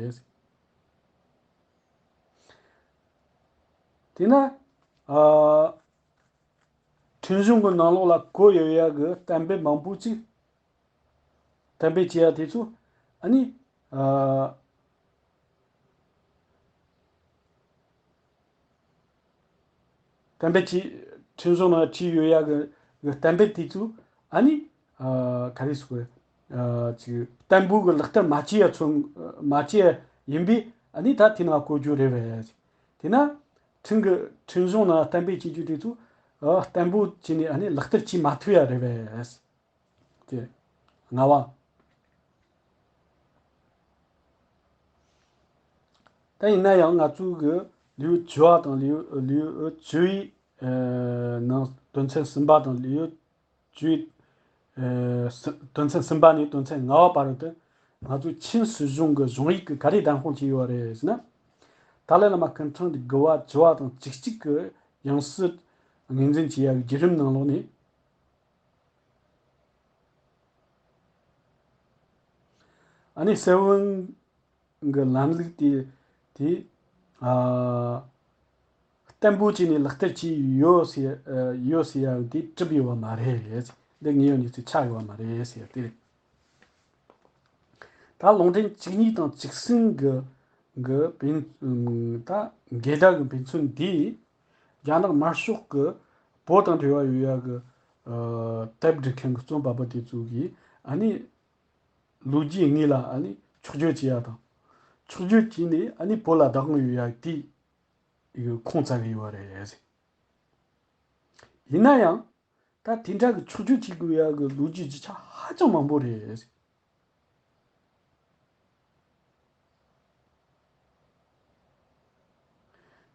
དེས་ན་ཨ་ཁྲིམས་གཞུང་གི་ནང་ལོགས་ལ་བཀོད་ཡོད་ཡ་གི་གཏན་འབེབས་མང་པོ་ཅིག་གཏན་འབེབས་བྱེད་ཡ་དེ་ཚོ་ཨ་ནི་ཨ་གཏན་འབེབས་ཀྱི་ཁྲིམས་གཞུང་ནང་བྲིས་ཡོད་ཡ་གི་གི་གཏན་འབེབས་དེ་ཚོ་ཨ་ནི་ཨ་ག་རེ་ཟེར་དགོས་རེད། ཨ་ཅིག་བརྟན་པོ་གི་ལག་བསྟར་མ་བྱས་ཡ་ཚོ་མ་བྱས་ཡ་ཡིན་པས་ཨ་ནི་ད་དེ་ནང་བཀོད་རྒྱུ་རེད་པས། དེས་ན་ཁྲིམས་ཀྱི་ཁྲིམས་གཞུང་ནང་གཏན་འབེབས་བྱེད་རྒྱུ་དེ་ཚོ་ཨ་བརྟན་པོ་བྱས་ནས་ཨ་ནི་ལག་བསྟར་བྱེད་མ་ཐུབ་ཡ་རེད་པས། དེ་ལྔ་པ། ད་ཡིན་ན་ཡང་ང་ཚོ་གི་ལེའུ་བཅུ་བ་དང་ལེའུ་ལེའུ་བཅུ་བའི་ཨ་ནང་དོན་ཚན་གསུམ་པ་དང་ལེའུ་བཅུ་བའི་ཨ་དོན་ཚན་གསུམ་པ་ནས་དོན་ཚན་ལྔ་པ་བར་དུ་ ང་ཚོའི་ཆིན་སྲིད་གཞུང་གི་གཞུང་ཡིག་གི་ག་རེ་བདམས་དཔང་བྱས་ཡོད་རེད་ཟེར་ན། ཏཱ་ལའི་བླ་མ་སྐུ་ཕྲེང་དགུ་བ་བཅུ་བ་དང་བཅུ་གཅིག་གི་ཡང་སྲིད་ངོས་འཛིན་བྱེད་ཡག་གི་བརྒྱུད་རིམ་ནང་ལོགས་ནས། ཨ་ནི་སྲིད་དབང་གི་ལམ་ལུགས་དེ་དེ་ཨ་བརྟན་པོ་བྱས་ནས་ལག་བསྟར་བྱས་ཡོད་ཟེར་ཡོད་ཟེར་ཡག་དེ་གྲུབ་ཡོད་པ་མ་རེད། འདི་དངོས་ཡོད་གནས་ཚུལ་ཆགས་ཡོད་པ་མ་རེད་ཟེར་ཡག་དེ་རེད། ད་ལུང་འདྲེན་བཅུ་གཉིས་དང་བཅུ་གསུམ་གི་གི་ཕན་ད་འགལ་ཟླ་གི་ཕན་ཚུན་འདིས་རྒྱ་ནག་དམར་ཤོག་གི་བོད་དང་འབྲེལ་བ་ཡོད་ཡག་གི་ཨ་དེབ་འབྲི་མཁན་གི་རྩོམ་པ་པོ་དེ་ཚོ་གིས་ཨ་ནི་ལོ་རྒྱུས་དངོས་ལ་ཨ་ནི་འཕྱོག་བརྗོད་བྱེད་ཡག་དང་། འཕྱོག་བརྗོད་བྱས་ནས་ཨ་ནི་བོད་ལ་བདག་དབང་ཡོད་ཡག་དེ་ཡི་ཁུངས་བཙན་གི་ཡོད་རེད། ཡིན་ན་ཡང་། ད་དེ་འདྲ་གི་འཕྱོག་བརྗོད་བྱེད་དགོས་ཡག་གི་ལོ་རྒྱུས་རྒྱུ་ཆ་ཧ་ཅང་མང་པོ་རེད།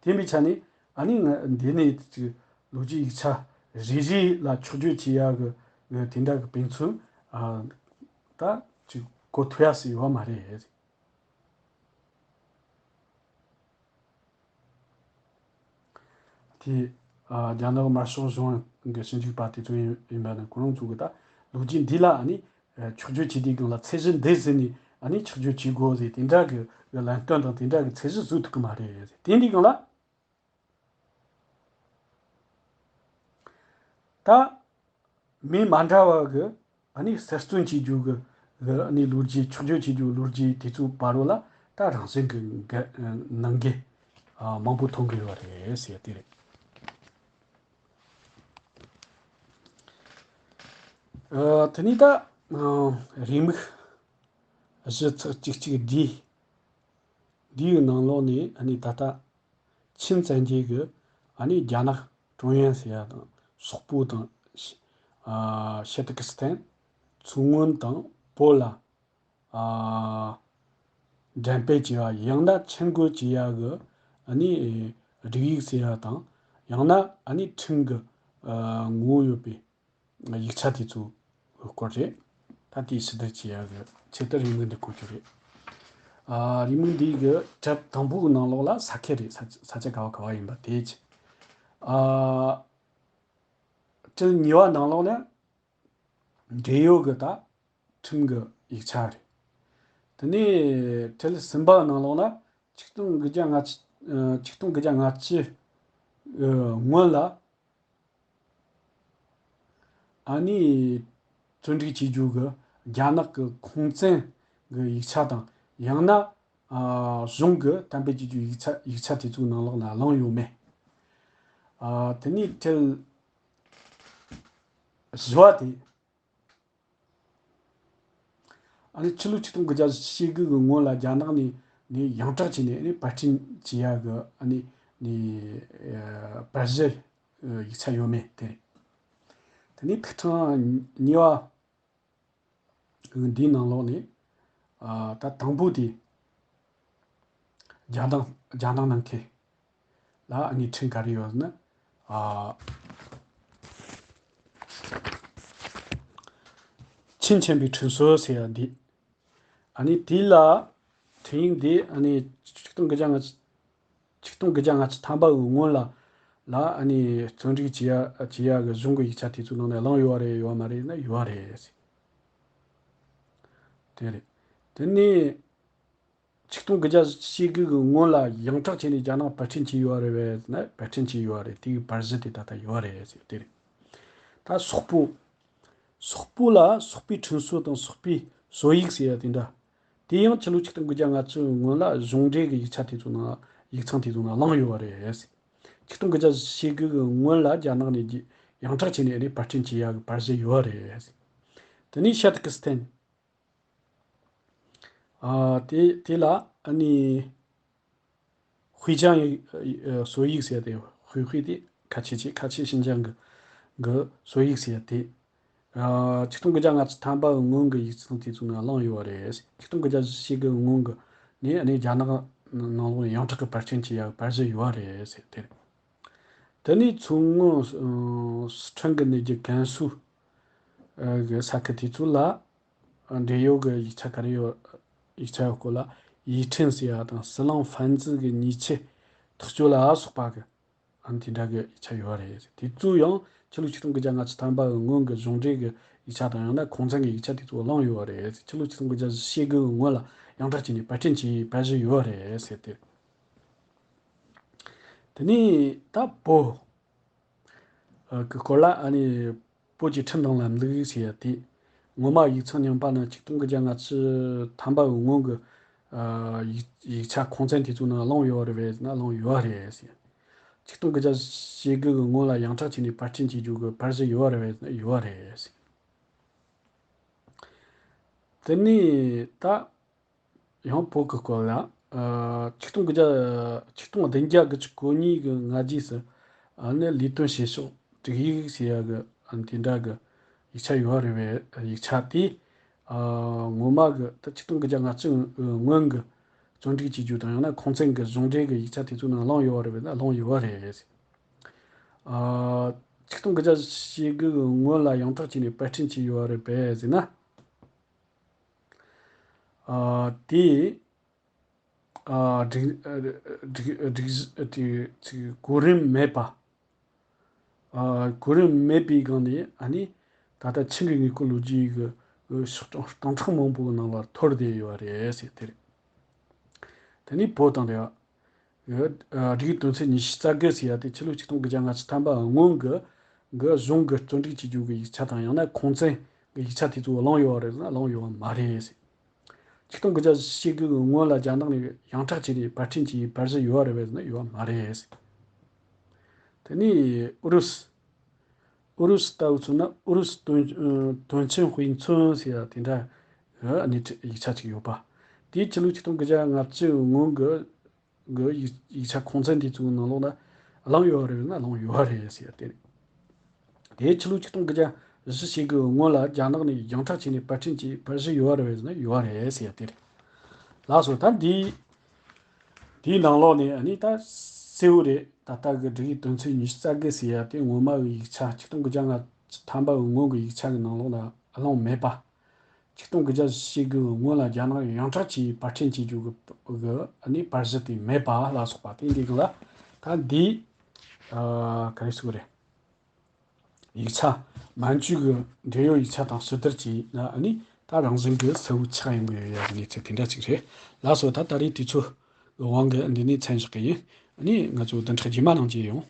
དེ་འདྲའི་ཆ་ནས་ཨ་ནི་ང་འདི་ནས་ཅིག་ལོ་རྒྱུས་ཡིག་ཆ་རེ་རེ་ལ་འཕྱོག་བརྗོད་བྱེད་ཡག་གི་དེ་འདྲ་གི་ཕན་ཚུན་ཨ་ད་ཅིག་གོ་ཐུབ་ཡག་ཞིག་ཡོད་མ་རེད། དེ་ཨ་རྒྱ་ནག་དམར་ཤོག་གཞུང་གི་ཞིབ་འཇུག་པ་དེ་ཚོ་ཡིན་ཡིན་པ་ནི་ཁོ་རང་ཚོ་གི་ད་ལོ་རྒྱུས་འདི་ལ་ཨ་ནི་ཨ་འཕྱོག་བརྗོད་བྱེད་དུས་སྒང་ལ་ཚད་གཞི་འདི་ཟིན་ནས་ཨ་ནི་འཕྱོག་བརྗོད་བྱེད་དགོས་ཟེར་དེ་འདྲ་གི་ལན་སྟོན་དང་དེ་འདྲ་གི་ཚད་གཞི་བཟོ་ཐུབ་ཀྱི་མ་རེད། དེ་འདི་སྒང་ལ། ད། མི་མ་འདྲ་བ་གི་ཨ་ནི་གསར་རྩོམ་བྱེད་རྒྱུ་གི་གི་ཨ་ནི་ལོ་རྒྱུས་འཕྱོག་བརྗོད་བྱེད་རྒྱུ་ལོ་རྒྱུས་དེ་ཚོའི་བར་རོ་ལ་ད་རང་བཞིན་གི་འགལ་ནང་འགལ་ཨ་མང་པོ་མཐོང་གི་ཡོད་རེད་ཟེར་དེ་རེད། ཨ་དེ་ནས་ད་ཨ་རེའུ་མིག་བཞི་ཚེག་གཅིག་གཅིག་འདི་འདིའི་ནང་ལོགས་ནས་ཨ་ནི་ད་ལྟ་ཆིན་བཙན་རྒྱལ་གྱི་ཨ་ནི་རྒྱ་ནག་ཀྲུང་དབྱང་ཟེར་ཡ་དང་སོག་པོ་དང་ཨ་ཤེ་ཏི་ཀི་སི་ཐན་མཚོ་སྔོན་དང་བོད་ལ་ཨ་འགྲེམས་སྤེལ་བྱས་པ་ཡང་ན་ཆིན་བགོ་བྱས་ཡ་གི་ཨ་ནི་སྒྲིག་ཡིག་ཟེར་ཡ་དང་ཡང་ན་ཨ་ནི་ཁྲིམས་ཀྱི་ཨ་ངོ་བོ་ཡོད་པའི་ཡིག་ཆ་དེ་ཚོའི་སྐོར་རེད། ད་དེའི་ཕྱི་བསྡུར་བྱེད་ཡག་གི་ཆེད་དུ་རེའུ་མིག་འདི་བཀོད་རྒྱུ་རེད། ཨ་རེའུ་མིག་འདི་གི་གྲལ་དང་པོའི་ནང་ལོགས་ལ་ས་ཁུལ་རེད། ས་ས་ཆ་ག་བ་ག་བ་ཡིན་པ་དེ་ཅི། ཨ་གྲལ་གཉིས་པ་ནང་ལོགས་ལ་འབྲེལ་ཡོད་གི་ད་ཁྲིམས་གི་ཡིག་ཆ་རེད། དེ་ནས་གྲལ་གསུམ་པ་ནང་ལོགས་ལ་ཆིག་སྟོང་དགུ་བརྒྱ་ལྔ་བཅུ་ཨ་ཆིག་སྟོང་དགུ་བརྒྱ་ལྔ་བཅུ་ཨ་སྔོན་ལ། ཨ་ནི་བཙོན་སྒྲིག་བྱེད་རྒྱུ་གི་རྒྱ་ནག་གི་ཁུངས་བཙན་གི་ཡིག་ཆ་དང་ཡང་ན་ཨ་གཞུང་གི་གཏན་འབེབས་བྱེད་རྒྱུ་ཡིག་ཆ་ཡིག་ཆ་དེ་ཚོའི་ནང་ལོགས་ན་བླངས་ཡོད་མེད། ཨ་དེ་ནས་གྲལ་བཞི་བ་དེ། ཨ་ནི་ཕྱི་ལོ་ཆིག་སྟོང་དགུ་བརྒྱ་བཞི་བཅུ་ཞེ་དགུ་གི་སྔོན་ལ་རྒྱ་ནག་ནས་ནས་ཡང་དྲག་བྱས་ནས་ཨ་ནི་པར་སྐྲུན་བྱེད་ཡ་གི་ཨ་ནི་ནས་ཨ་པར་གཞི་ཡིག་ཆ་ཡོད་མེད་དེ་རེད། དེ་ནས་ཐིག་ཕྲེང་གཉིས་པ་འདིའི་ནང་ལོགས་ནས་ཨ་ད་དང་པོ་དེ་རྒྱ་ནག་རྒྱ་ནག་ནང་ཁུལ་ལ་ཨ་ནི་ཁྲིམས་ག་རེ་ཡོད་ཟེར་ན། ཨ་ཆིན་ཆེན་པོའི་ཁྲིམས་སྲོལ་ཟེར་ཡ་འདི། ཨ་ནི་དེ་ལ་ཁྲིམས་ཡིག་འདི་ཨ་ནི་ཆིག་སྟོང་དགུ་བརྒྱ་ལྔ་བཅུ་ཆིག་སྟོང་དགུ་བརྒྱ་ལྔ་བཅུ་ཐམ་པ་གི་སྔོན་ལ་ལ་ཨ་ནི་བཙོན་སྒྲིག་བྱེད་ཡ་བྱེད་ཡ་གི་གཞུང་གི་ཡིག་ཆ་དེ་ཚོའི་ནང་ནས་བླངས་ཡོད་རེད་ཡོད་མ་རེད་ན་ཡོད་རེད། དེ་རེད། དེ་ནས་ཆིག་སྟོང་དགུ་བརྒྱ་བཞི་བཅུ་ཞེ་དགུ་གི་སྔོན་ལ་ཡང་དྲག་བྱས་ནས་རྒྱ་ནག་པར་སྐྲུན་བྱས་ཡོད་རེད་བས་ན་པར་སྐྲུན་བྱས་ཡོད་རེད། དེའི་པར་གཞི་དེ་ད་ལྟ་ཡོད་རེད་ཟེར་དེ་རེད། ད་སོག་པོ། སོག་པོ་ལ་སོག་པོའི་ཁྲིམས་སྲོལ་དང་སོག་པོའི་སྲོལ་ཡིག་ཟེར་ཡ་དེ་འདྲ། དེ་ཡང་ཕྱི་ལོ་ཆིག་སྟོང་དགུ་བརྒྱ་ལྔ་བཅུ་སྔོན་ལ་གཞུང་འབྲེལ་གྱི་ཡིག་ཆ་དེ་ཚོ་ནང་ཡིག་ཚང་དེ་ཚོ་ནང་བླངས་ཡོད་རེད། ཆིག་སྟོང་དགུ་བརྒྱ་བཞི་བཅུ་ཞེ་དགུ་གི་སྔོན་ལ་རྒྱ་ནག་ནས་ཡང་དྲག་བྱས་ནས་ཨ་ནི་པར་སྐྲུན་བྱེད་ཡ་གི་པར་གཞི་ཡོད་རེད། དེ་ནས་ཤ་ཏི་ཀི་སི་ཐན། ཨ་དེ་དེ་ལ་ཨ་ནི་ཧུའེ་ཅང་ཡིག་ཨ་སྲོལ་ཡིག་ཟེར་ཏེ་ཧུའེ་ཧུའེ་དེ་ཁ་ཆེ་ཆེ་ཁ་ཆེ་ཤིན་ཅང་གི་གི་སྲོལ་ཡིག་ཟེར་ཏེ། ཨ་ཆིག་སྟོང་དགུ་བརྒྱ་ལྔ་བཅུ་ཐམ་པ་གི་སྔོན་གྱི་ཡིག་ཚང་དེ་ཚོའི་ནང་བླངས་ཡོད་རེད། ཆིག་སྟོང་དགུ་བརྒྱ་བཞི་བཅུ་ཞེ་དགུ་སྔོན་གྱི་ནས་ཨ་ནི་རྒྱ་ནག་ནང་ལོགས་ཡང་དྲག་གི་པར་སྐྲུན་བྱེད་ཡག་པར་གཞི་ཡོད་རེད་ཟེར་དེ་རེད། དེ་ནས་མཚོ་སྔོན་ཨ་སི་ཁྲོན་གྱི་ནས་ཀྱི་ཀན་སུའུ་ཨ་གི་ས་ཁུལ་དེ་ཚོ་ལ་ཨ་འབྲེལ་ཡོད་ཀྱི་ཡིག་ཆ་ག་རེ་ཡོད་ ཡིག་ཆ་ཡོད་སྐོར་ལ་ཡིག་ཕྲེང་ཟེར་ཡ་དང་ཟི་ལིང་ཧྥན་ཙི་གི་ཉེས་ཆད་ཐག་གཅོད་ལ་སོགས་པ་གི་ཨ་ནི་དེ་འདྲ་གི་ཡིག་ཆ་ཡོད་རེད། དེ་ཚོ་ཡང་ཕྱི་ལོ་ཆིག་སྟོང་དགུ་བརྒྱ་ལྔ་བཅུ་ཐམ་པ་གི་སྔོན་གྱི་གཞུང་འབྲེལ་གྱི་ཡིག་ཆ་དང་ཡང་ན་ཁུངས་བཙན་གྱི་ཡིག་ཆ་དེ་ཚོ་བླངས་ཡོད་རེད། ཕྱི་ལོ་ཆིག་སྟོང་དགུ་བརྒྱ་བཞི་བཅུ་ཞེ་དགུ་གི་སྔོན་ལ་ཡང་བསྒྲགས་བྱས་ནས་པར་སྐྲུན་བྱས་པར་གཞི་ཡོད་རེད་ཟེར་ཏེ། དེ་ནས་ད་བོད་ཀྱི་སྐོར་ལ་ཨ་ནི་བོད་ཀྱི་ཁྲིམས་དང་ལམ་ལུགས་ཟེར་ཡ་དེ། ངོ་མ་ཡིག་ཚང་རྙིང་པ་ནི་ཆིག་སྟོང་དགུ་བརྒྱ་ལྔ་བཅུ་ཐམ་པ་གི་སྔོན་གྱི་ཨ་ཡིག་ཡིག་ཆ་ཁུངས་བཙན་དེ་ཚོ་ནང་བླངས་ཡོད་རེད་པས་ན་བླངས་ཡོད་རེད་ཟེར། ཆིག་སྟོང་དགུ་བརྒྱ་ཞེ་དགུ་གི་སྔོན་ལ་ཡང་བསྒྲགས་བྱས་ནས་པར་སྐྲུན་བྱེད་རྒྱུ་གི་པར་གཞི་ཡོད་རེད་པས་ན་ཡོད་རེད་ཟེར། དེ་ནས་ད། ཡང་བོད་ཀྱི་སྐོར་ལ། ཨ་ཆིག་སྟོང་དགུ་བརྒྱ་ཆིག་སྟོང་བདུན་བརྒྱ་དགུ་བཅུ་གོ་གཉིས་ཀྱི་སྔ་རྗེས་སུ་ཨ་ནི་ལས་དོན་བྱེད་ཕྱོགས་སྒྲིག་ཡིག་ཟེར་ཡ་གི་ཨ་ནི་དེ་འདྲ་གི་ཡིག་ཆ་ཡོད་རེད་པས། ཡིག་ཆ་དེ་ཨ་ངོ་མ་གི་ད་ཆིག་སྟོང་དགུ་བརྒྱ་ལྔ་བཅུ་སྔོན་གྱི་བཙོན་སྒྲིག་བྱེད་རྒྱུ་དང་ཡང་ན་ཁུངས་བཙན་གྱི་གཞུང་འབྲེལ་གྱི་ཡིག་ཆ་དེ་ཚོ་ནང་བླངས་ཡོད་རེད་པས་ན་བླངས་ཡོད་རེད། ཨ་ཆིག་སྟོང་དགུ་བརྒྱ་ཞེ་དགུ་གི་སྔོན་ལ་ཡང་བསྒྲགས་བྱས་ནས་པར་སྐྲུན་བྱས་ཡོད་རེད་པས་ཟེར་ན། ཨ་དེ་ཨ་སྒྲིག་སྒྲིག་སྒྲིག་དེ་ཅིག་གོ་རིམ་མེད་པ། ཨ་གོ་རིམ་མེད་པའི་སྒང་ནས་ཨ་ནི་ད་ལྟ་ཆིངས་ཀྱི་དངོས་པོ་ལོ་རྒྱུས་ཀྱི་ཤོག་གྲངས་སྟོང་ཕྲག་མང་པོའི་ནང་ལ་འཐོར་བསྡད་ཡོད་རེད་ཟེར་དེ་རེད། དེ་ནས་བོད་དང་འབྲེལ་བ། སྒྲིག་ཡིག་དོན་ཚན་ཉི་ཤུ་རྩ་དགུ་ཟེར་ཡ་དེ་ཕྱི་ལོ་ཆིག་སྟོང་དགུ་བརྒྱ་ལྔ་བཅུ་ཐམ་པ་སྔོན་གྱི་གི་གཞུང་གི་བཙོན་སྒྲིག་བྱེད་རྒྱུ་གི་ཡིག་ཆ་དང་ཡང་ན་ཁུངས་བཙན་གྱི་ཡིག་ཆ་དེ་ཚོ་བླངས་ཡོད་རེད་ཟེར་ན་བླངས་ཡོད་མ་རེད་ཟེར། ཆིག་སྟོང་དགུ་བརྒྱ་ཞེ་དགུ་གི་སྔོན་ལ་རྒྱ་ནག་ནས་ཡང་བསྒྲགས་བྱས་ནས་པར་སྐྲུན་གྱི་པར་གཞི་ཡོད་རེད་པས་ཟེར་ན་ཡོད་མ་རེད་ཟེར། དེ་ནས་ཨུ་རུ་སུ། ཨུ་རུ་སུ་ལྟ་བུ་མཚོན་ན་ཨུ་རུ་སུ་དོན་དོན་ཆེན་དཔེ་མཚོན་ཟེར་ཡ་དེ་འདྲ་གི་ཨ་ནི་ཡིག་ཆ་ཅིག་ཡོད་པ། དེའི་ཕྱི་ལོ་ཆིག་སྟོང་དགུ་བརྒྱ་ལྔ་བཅུ་སྔོན་གྱི་གི་ཡིག་ཡིག་ཆ་ཁུངས་བཙན་དེ་ཚོའི་ནང་ལོགས་ན་བླངས་ཡོད་རེད་ན་བླངས་ཡོད་རེད་ཟེར་ཏེ། དེའི་ཕྱི་ལོ་ཆིག་སྟོང་དགུ་བརྒྱ་བཞི་ཞེ་དགུ་སྔོན་ལ་རྒྱ་ནག་ནས་ཡང་བསྒྲགས་བྱས་ནས་པར་སྐྲུན་གྱི་པར་གཞི་ཡོད་རེད་ན་ཡོད་རེད་ཟེར་ཏེ། ལགས་སོ། ད་འདི་དེའི་ནང་ལོགས་ནས་ཨ་ནི་ད་གསལ་བོ་རེད། ད་ལྟ་གི་སྒྲིག་ཡིག་དོན་ཚན་ཉི་ཤུ་རྩ་དགུ་ཟེར་ཡ་དེ་ངོ་མ་གི་ཡིག་ཆ་ཆིག་སྟོང་དགུ་བརྒྱ་ལྔ་བཅུ་ཐམ་པ་གི་སྔོན་གྱི་ཡིག་ཆ་གི་ནང་ལོགས་ལ་བླངས་མེད་པ། ཆིག་སྟོང་དགུ་བརྒྱ་ཞེ་དགུ་སྔོན་ལ་རྒྱ་ནག་ཡང་བསྒྲགས་ཀྱིས་པར་སྐྲུན་བྱེད་རྒྱུ་གི་གི་ཨ་ནི་པར་གཞི་དེ་མེད་པ་ལ་སོགས་པ་དེ་འདི་གི་ལ་ད་འདི་ཨ་ག་རེ་ཟེར་དགོས་རེད། ཡིག་ཆ་མན་ཇུ་གི་འབྲེལ་ཡོད་ཡིག་ཆ་དང་ཕྱི་བསྡུར་བྱས་ན་ཨ་ནི་ད་རང་བཞིན་གི་གསལ་བོ་ཆགས་ཡོང་གི་ཡོད་ཡ་གི་གནས་ཚུལ་དེ་འདྲ་ཅིག་རེད། ལགས་སོ། ད་ད་རེས་དུས་ཚོད་གི་དབང་གིས་འདི་ནས་མཚམས་བཞག་གི་ཡིན། ཨ་ནི་ང་ཚོ་བདུན་ཕྲག་རྗེས་མ་ནང་མཇལ་ཡོང་།